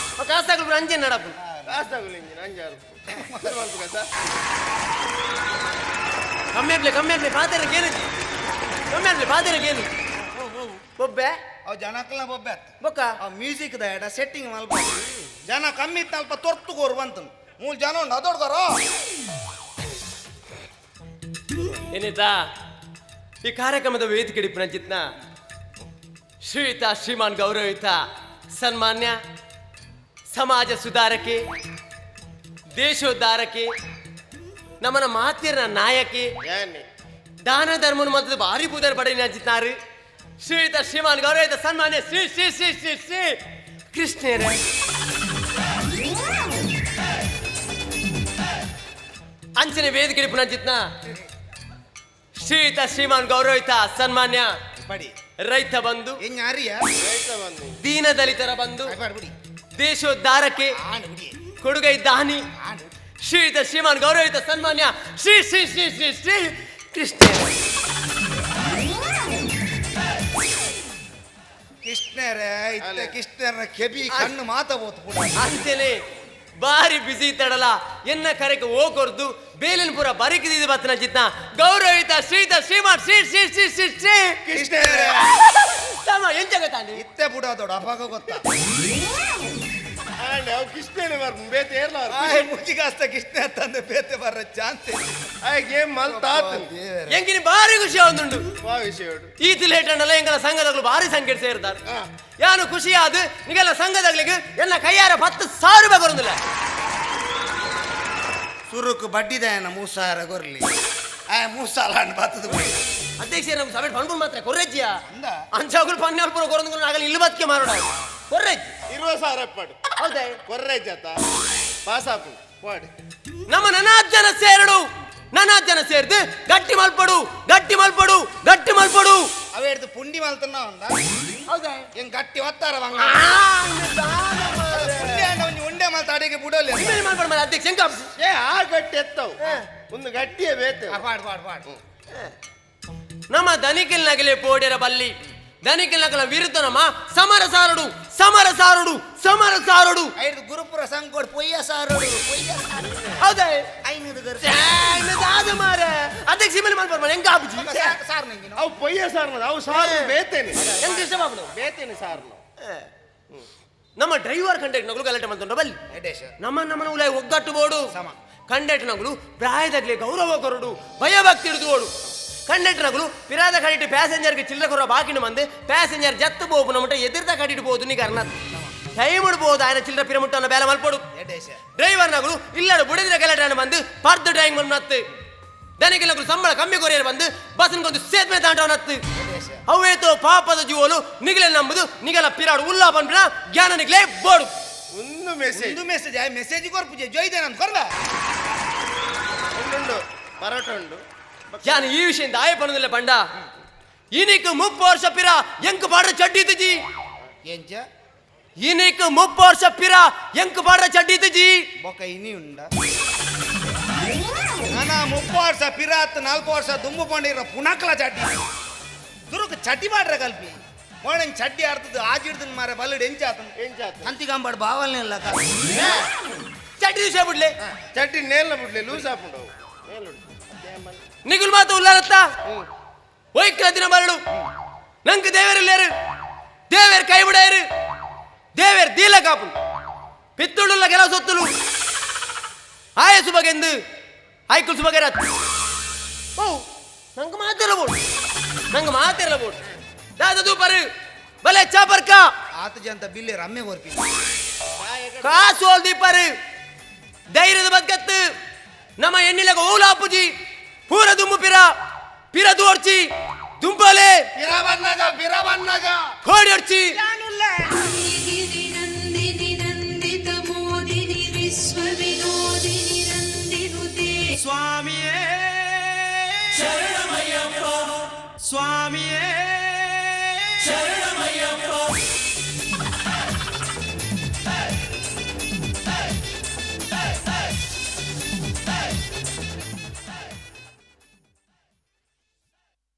ಕಾಸಾಗ್ಲು ಅಂಜೆ ನಡಪು ಕಾಸಾಗುಲು ಇಂಜಿನ ಅಂಜಾರು ಕಮ್ಮಿ ಆಗ್ಲಿ ಕಮ್ಮಿ ಆಗ್ಲಿ ಪಾದರಕ್ಕೆ ಏನು ಕಮ್ಮಿ ಆಗ್ಲಿ ಪಾದರಕ್ಕೆ ಏನು ಬೊಬ್ಬೆ ಅವು ಜನಕ್ಕಲ್ನ ಬೊಬ್ಬೆ ಆತ್ ಬೊಕ್ಕ ಆ ಮ್ಯೂಸಿಕ್ the ಎಡ ಸೆಟ್ಟಿಂಗ್ ಮಲ್ಪ ಜನ ಕಮ್ಮಿ ಇತ್ತು ಅಲ್ಪ ತೊರ್ತು ಕೋರು ಬಂತು ಮೂರು ಜನ ಉಂಟು ಅದೊಡ್ಕೊರ. ಏನಿತಾ ಈ ಕಾರ್ಯಕ್ರಮದ ವೇದಿಕೆ ಡಿಪ್ಪನ ಶ್ರೀಯುತ ಶ್ರೀಮಾನ್ ಗೌರವಿತ ಸನ್ಮಾನ್ಯ ಸಮಾಜ ಸುಧಾರಕಿ ದೇಶೋದ್ಧಾರಕಿ ನಮ್ಮನ ಮಾತಿನ ನಾಯಕಿ ದಾನ ಧರ್ಮನ ಮಂತ್ರದ ಭಾರಿ ಪೂಜಾರಿ ಪಡೆಯ ನಂಚಿತ್ನಾರು ಶ್ರೀಯುತ ಶ್ರೀಮಾನ್ ಗೌರವಿತ ಸನ್ಮಾನ್ಯ ಶ್ರೀ ಶ್ರೀ ಶ್ರೀ ಶ್ರೀ ಶ್ರೀ ಕೃಷ್ಣೇರ ಅಂಚನೆ ವೇದಿಕೆ ಡಿಪ್ಪನ ಶ್ರೀಯುತ ಶ್ರೀಮಾನ್ ಗೌರವಿತ ಸನ್ಮಾನ್ಯ ಪಡಿ ರೈತ ಬಂಧು ದೀನ ದಲಿತರ ಬಂಧು ದೇಶೋದ್ಧಾರಕ್ಕೆ ಕೊಡುಗೈ ದಾನಿ ಶ್ರೀಯುತ ಶ್ರೀಮಾನ್ ಗೌರವಿತ ಸನ್ಮಾನ್ಯ ಶ್ರೀ ಶ್ರೀ ಶ್ರೀ ಶ್ರೀ ಶ್ರೀ ಕೃಷ್ಣ ಕೃಷ್ಣರೇ ಇತ್ತ ಕೃಷ್ಣರ ಕೆಬಿ ಕಣ್ಣು ಮಾತಾಬೋದು ಕೂಡ ಅಂಚನೆ ಬಾರಿ ಬಿಸಿ ಇತ್ತಡಲ ಎನ್ನ ಕರೆಗೆ ಹೋಗೊರ್ದು ಬೇಲಿನ ಪುರ ಬರಿಕಿದಿದ್ದು ಬತ್ತನ ಚಿತ್ನ ಗೌರವಿತ ಶ್ರೀತ ಶ್ರೀಮಾನ್ ಶ್ರೀ ಶ್ರೀ ಶ್ರೀ ಶ್ರೀ ಶ್ರೀ ಕೃಷ್ಣರೇ ಸಮ ಎಂಚಗತಾಂಡಿ ಇತ್ತೆ ಬುಡಾದೋಡು ಅಪಾಗ ಗೊತ್ತಾ ಅವು ಕೃಷ್ಣನೇ ಬರ್ ಬೇತೆ ಏರ್ಲ ಮುಜಿಗಾಸ್ತ ಕೃಷ್ಣ ಅಂತಂದೆ ಬೇತೆ ಬರ ಚಾನ್ಸ್ ಗೇಮ್ ಮಲ್ತಾತು ಎಂಗಿನಿ ಭಾರಿ ಖುಷಿ ಆವೊಂದುಂಡು ಈತಿ ಲೇಟ್ ಅಣ್ಣಲ್ಲ ಎಂಗಲ ಸಂಘದಾಗಲು ಭಾರಿ ಸಂಖ್ಯೆ ಸೇರ್ದಾರೆ ಯಾನು ಖುಷಿ ಆದು ನಿಗೆಲ್ಲ ಸಂಘದಾಗ್ಲಿಗೆ ಎಲ್ಲ ಕೈಯಾರ 10,000 ರೂಪಾಯಿ ಬರೋದಿಲ್ಲ ಸುರುಕು ಬಡ್ಡಿದಾಯನ 3,000 ಗೊರ್ಲಿ ಆ 3,000 ಹಣ್ಣು ಬತ್ತದ ಅಧ್ಯಕ್ಷ ನಮ್ಮ ಸಭೆ ಪಣ್ಕೊಂಡು ಮಾತ್ರ ಕೊರ್ರೆಜ್ಜಿಯ ಅಂಚಾಗುಲು ಪನ್ಯಾಲ್ಪುರ ಕೊರಂದು ಆಗಲಿ ಇಲ್ಲಿ ಬತ್ತಿಗೆ ಮಾರೋಣ ಕೊರ್ರೆಜ್ಜಿ 20,000 ಎಪ್ಪಾಡು ಹೌದಾ ಕೊರ್ರೆಜ್ಜ ಆತ ಪಾಸ್ ಆಪು ಪಾಡು ನಮ್ಮ ನನಾದ್ ಜನ ಸೇರಡು ನನಾದ್ ಜನ ಸೇರ್ದು ಗಟ್ಟಿ ಮಲ್ಪಡು ಗಟ್ಟಿ ಮಲ್ಪಡು ಗಟ್ಟಿ ಮಲ್ಪಡು ಅವ ಹಿಡ್ದು ಪುಂಡಿ ಮಲ್ತನ ಅಂದ ಹೌದಾ ಹೆಂಗ್ ಗಟ್ಟಿ ಒತ್ತಾರ ಬಂಗ ಪುಂಡಿ ಅಂಡ ಒಂಜಿ ಉಂಡೆ ಮಲ್ತ ಅಡಿಗೆ ಬುಡೋಲಿ ಮಲ್ಪಡು ಮಾರ್ರೆ ಅಧ್ಯಕ್ಷ ಹೆಂಗ ಏ ಆ ಗಟ್ಟಿ ಎತ್ತವು ಒಂದು ಗಟ್ಟಿಯೇ ಬೇತೆ ಪಾಡು ಪಾಡು ಪಾಡು ನಮ್ಮ ದನಿಕಿಲ್ನಗಲೆ ಪೋಡ್ಯರ ಬಲ್ಲಿ ದನಿಕಿಲ್ನಗಲ ವಿರುದ್ಧ ನಮ್ಮ ಸಮರ ಸಾರಡು ಸಮರ ಸಾರಡು ಸಮರ ಸಾರಡು ಐದು ಗುರುಪುರ ಸಂಕೋಡ್ ಪೊಯ್ಯ ಸಾರೋಡು ಪೊಯ್ಯ ಹೌದಾ ಐನೂರು ಗರು ಆದ ಮಾರೆ ಅಧ್ಯಕ್ಷ ಮೇಲೆ ಮಲ್ಪಡು ಹೆಂಗ ಆಪುಜಿ ಸಾರ್ ನಿಂಗೆ ಅವು ಪೊಯ್ಯ ಸಾರ್ನ ಅವು ಸಾರು ಬೇತೇನೆ ಹೆಂಗ ಇಷ್ಟ ಬಾಬು ಬೇತೇನೆ ಸಾರ್ನ ನಮ್ಮ ಡ್ರೈವರ್ ಕಂಡಕ್ಟರ್ ನಗಲು ಗಲಾಟೆ ಮಾಡ್ತೊಂಡ ಬಲ್ಲಿ ನಮ್ಮ ನಮ್ಮನ ಉಲಾಯ್ ಒಗ್ಗಟ್ಟು ಬೋಡು ಕಂಡಕ್ಟರ್ ನಗಲು ಪ್ರಾಯದಾಗ್ಲಿ ಗೌರವ ಕೊರಡು ಭಯಭಕ್ತಿ ಹಿಡಿದು ಓಡು ಕಂಡಕ್ಟರ್ ನಗಲು ಪಿರಾದ ಕಡಿಟ್ಟು ಪ್ಯಾಸೆಂಜರ್ಗೆ ಚಿಲ್ಲರೆ ಕೊರ ಬಾಕಿನ ಬಂದು ಪ್ಯಾಸೆಂಜರ್ ಜತ್ತು ಬೋಪು ನಮ್ಮಟ ಎದುರ್ದ ಕಡಿಟ್ಟು ಬೋದು ನೀ ಕರ್ನಾತ್ ಟೈಮ್ ಇಡ್ಬೋದು ఆయన ಚಿಲ್ಲರ ಪಿರಮುಟ್ಟನ ಬೇಲೆ ಮಲ್ಪೊಡು ಡ್ರೈವರ್ ನಗಳು ಇಲ್ಲಡ ಬುಡದಿನ ಗಲಾಟೆ ಬಂದು ಪರ್ದು ಡ್ರೈವಿಂಗ್ ಮಲ್ನತ್ತು ದನಿಗೆ ನಗಳು ಸಂಬಳ ಕಮ್ಮಿ ಕೊರಿಯರ್ ಬಂದು ಬಸ್ನ್ಗೊಂದು ಸೇದ್ಮೆ ತಾಂಡವನತ್ತು ಅವೇತೋ ಪಾಪದ ಜೀವಲು ನಿಗಲೆ ನಂಬುದು ನಿಗಲ ಪಿರಾಡು ಉಲ್ಲಾ ಬಂದ್ಬಿಡ ಜ್ಞಾನ ನಿಗಲೇ ಬೋಡು ಒಂದು ಮೆಸೇಜ್ ಒಂದು ಮೆಸೇಜ್ ಆ ಮೆಸೇಜ್ ಕೊರ್ಪುಜೆ ಜೊಯ್ದೆ ನಾನು ಕೊರ್ಬ ಉಂಡು ಪರೋಟ ಉಂಡು ಯಾನು ಈ ವಿಷಯ ಆಯ ಪಣದಿಲ್ಲ ಪಂಡ ಇನಿಕ್ 30 ವರ್ಷ ಪಿರ ಎಂಕ್ ಪಾಡ್ರ ಚಡ್ಡಿ ಇತ್ತುಜಿ ಎಂಚ ಇನಿಕ್ 30 ವರ್ಷ ಪಿರ ಎಂಕ್ ಪಾಡ್ರ ಚಡ್ಡಿ ಇತ್ತುಜಿ ಬೊಕ ಇನಿ ಉಂಡ ನಾನಾ 30 ವರ್ಷ ಪಿರಾತ್ 4 ವರ್ಷ ದುಂಬು ಪಂಡಿರ ಪುನಕ್ಲ ಚಡ್ಡಿ ದುರುಕ್ ಚಡ್ಡಿ ಮಾಡ್ರ ಕಲ್ಪಿ ಮೋಣಂಗ್ ಚಡ್ಡಿ ಆಡ್ತದ ಆಜಿಡ್ದನ್ ಮಾರೆ ಬಲ್ಲಡ್ ಎಂಚಾತನ್ ಎಂಚಾತನ್ ಅಂತಿಗಾಂಬಾಡ್ ಬಾವಲ್ನೇ ಇಲ್ಲ ಚಡ್ಡಿ ವಿಷಯ ಬಿಡ್ಲೆ ಚಡ್ಡಿ ನೇಲ್ನ ಬಿಡ್ಲೆ ಲೂಸ್ ಆಪುಂಡು ನಿಗುಲ್ ಮಾತು ಉಲ್ಲಾರತ್ತ ಒಯ್ಕ್ಲ ದಿನ ಮರಳು ನಂಗೆ ದೇವರಿಲ್ಲೇರು ದೇವೇರ್ ಕೈ ಬಿಡಾಯರು ದೇವೇರ್ ದೀಲ ಕಾಪು ಪಿತ್ತುಳುಲ್ಲ ಕೆಲವು ಸೊತ್ತುಲು ಆಯ ಸುಬಗೆಂದು ಆಯ್ಕುಲ್ ಸುಬಗೆರತ್ ಓ ನಂಗೆ ಮಾತಿರಲ್ಲ ಬೋಡು ನಂಗೆ ಮಾತಿರಲ್ಲ ಬೋಡು ದಾದ ದೂಪರು ಬಲೆ ಚಾಪರ್ಕ ಆತ ಜಂತ ಬಿಲ್ಲೆ ರಮ್ಮೆ ಕೊರ್ಪಿ ಕಾಸು ದೀಪರು ಧೈರ್ಯದ ಬದ್ಕತ್ತು ನಮ್ಮ ಎಣ್ಣಿಲಗ ಓಲಾಪುಜಿ ಪೂರ ದುಮ್ಮು ಪಿರ ಪಿರ ದೋರ್ಚಿ ದುಂಬಲೆ ಪಿರ ಬನ್ನಾಗ ಪಿರ ಬನ್ನಾಗ ಕೋಡಿ ಹೊಡ್ಚಿ ನಂದಿನಿ ನಂದಿತ ಮೋದಿನಿ ವಿಶ್ವ ವಿನೋದಿನಿ ನಂದಿನುತೆ ಸ್ವಾಮಿಯೇ ಶರಣಮಯ್ಯಪ್ಪ ಸ್ವಾಮಿಯೇ ಶರಣಮಯ್ಯಪ್ಪ.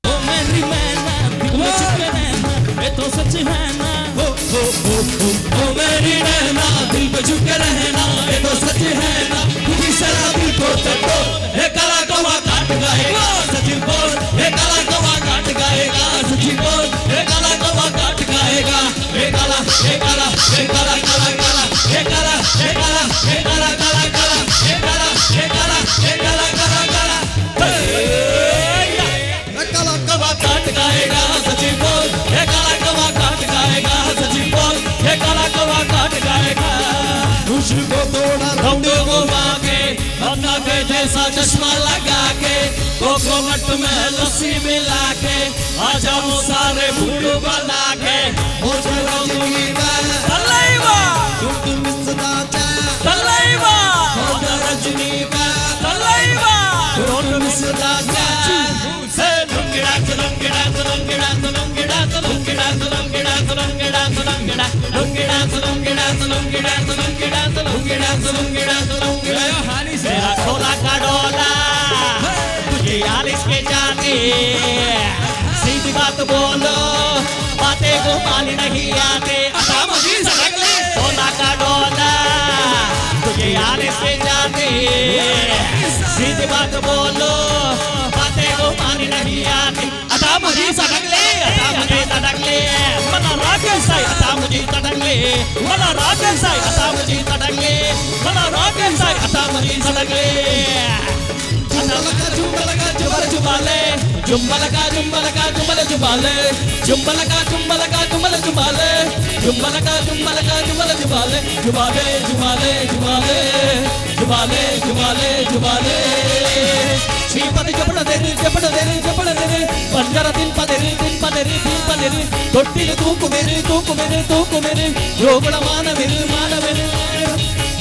ओ मेरी मैना दिल में छुप रहना ये तो सच है ना ओ ओ ओ ओ ओ मेरी नैना दिल पे झुक रहना ये तो सच है ना तू भी शराबी को चटो ये काला कौवा काट गाएगा सच बोल ये काला कौवा काट गाएगा सच बोल ये काला कौवा काट गाएगा ये काला ये काला ये काला काला काला ये काला ये काला ये काला काला काला ये काला ये काला ये काला काला काला काला कौवा काट गाएगा सच बोल ये काला कौवा काट गाएगा सच बोल ये काला कौवा काट गाएगा मुझको थोड़ा रंगों को मांगे अन्ना के जैसा चश्मा लगा के कोकोनट में लस्सी मिला के आ जाओ सारे भूल बना के तेरा खोला का डोला तुझे आलिस के जाते सीधी बात बोलो बातें को पानी नहीं आते खोला का डोला तुझे आलिस के जाते सीधी बात बोलो बातें को पानी नहीं आते अता मुझे सटक ले अता मुझे सटक ले मना राकेश साई अता मुझे सटक ले मना राकेश साई अता मुझे सटक ले मना राकेश साई अता मुझे सटक ले जुम्बलका जुम्बलका जुम्बल जुबाले जुम्बलका जुम्बलका जुम्बल जुबाले जुम्बलका जुम्बलका जुम्बल जुबाले जुबाले जुबाले जुबाले जुबाले जुबाले जुबाले श्रीपति जपड़ देரு जपड़ देரு जपड़ देரு पंजर दिन पदेரு दिन पदेரு दिन पदेரு தொட்டில தூக்குமெரு தூக்குமெரு தூக்குமெரு ரோகுண மானவெரு மானவெரு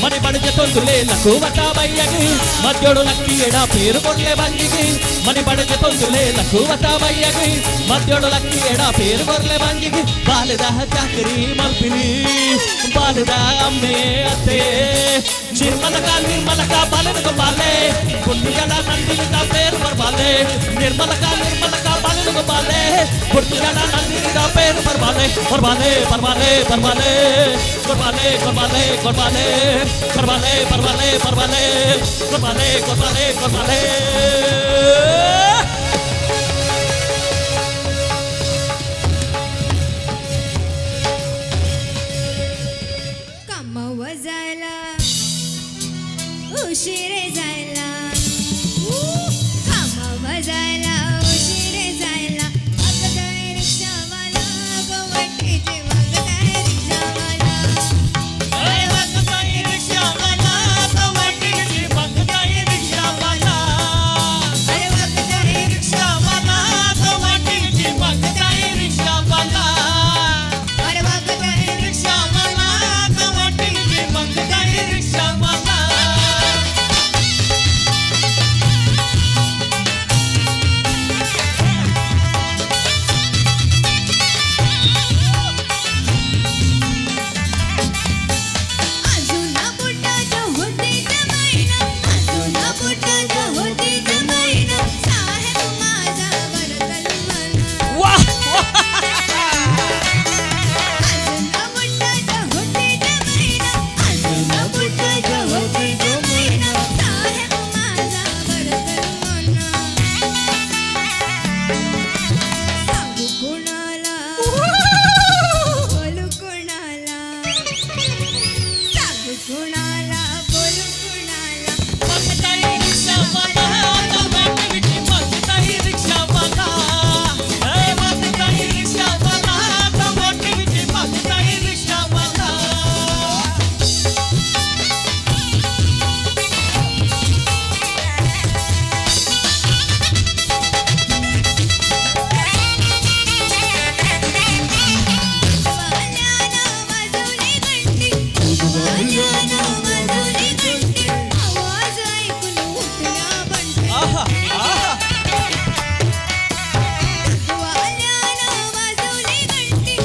ಮನೆ ಬಡಜ ತೊಂದುಲೆ ಲಕ್ಕುವಟ ಬಯ್ಯಗೆ ಮದ್ಯೋಡು ಲಕ್ಕಿ ಎಡ ಪೇರು ಕೊಡ್ಲೆ ಬಂಜಿಗೆ ಮನೆ ಬಡಜ ತೊಂದುಲೆ ಲಕ್ಕುವಟ ಬಯ್ಯಗೆ ಮದ್ಯೋಡು ಲಕ್ಕಿ ಎಡ ಪೇರು ಕೊಡ್ಲೆ ಬಂಜಿಗೆ ಬಾಲದ ಚಾಕರಿ ಮಲ್ಪಿನಿ ಬಾಲದ ಅಮ್ಮೆ ಅತ್ತೆ ನಿರ್ಮಲಕ ನಿರ್ಮಲಕ ಬಾಲನ ಗೋಪಾಲೆ ಪುಣ್ಯದ ನಂದಿನಿದ ಪೇರು ಬರ್ಬಾಲೆ ನಿರ್ಮಲಕ ನಿರ್ಮಲಕ ಬಾಲನ ಗೋಪಾಲೆ ಪುಣ್ಯದ ನಂದಿನಿದ ಪೇರು ಬರ್ಬಾಲೆ ಬರ್ಬಾಲೆ ಬರ್ಬಾಲೆ ಬರ್ಬಾಲೆ ಬರ್ಬಾಲೆ ಬರ್ಬಾಲೆ ಬರ್ಬಾಲೆ ಬರ್ಬಾಲೆ ಬರ್ಬಾಲೆ ಬರ್ಬಾಲೆ ಬರ್ಬಾಲೆ ಬರ್ಬಾಲೆ ಬರ್ಬಾಲೆ. कामावर जायला उशीर जायला कामावर जायला उशीर जायला मागताय रिक्षावाला गवटीचे मागताय रिक्षावाला. कुणाला बोलू कुणाला? मंगताई रिक्षावाला, वाट विटी मंगताई रिक्षावाला. ए मंगताई रिक्षावाला, वाट विटी मंगताई रिक्षावाला. वाल्यानं वाजवली घंटी, वाल्यानं वाजवली घंटी, आवाज ऐकून उठल्या बंटी. आहा आहा. वाल्यानं वाजवली घंटी,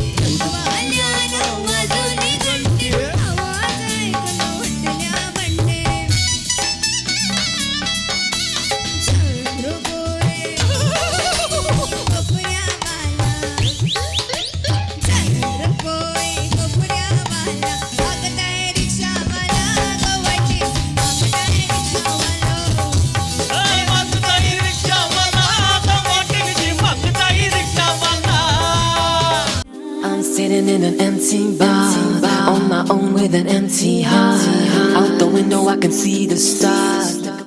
वाल्यानं वाजवली घंटी, आवाज ऐकून उठल्या बंटी. चंद्रगोरे कोपऱ्यावाला, चंद्रकोई कोपऱ्यावाला, मागताय रिक्षावाला गव्हाची, मागताय रिक्षावाला. ए मंगताई रिक्षावाला, वाट witty मंगताई रिक्षावाला. I'm sitting in an empty bar, on my own with an empty heart. Out the window, I can see the stars.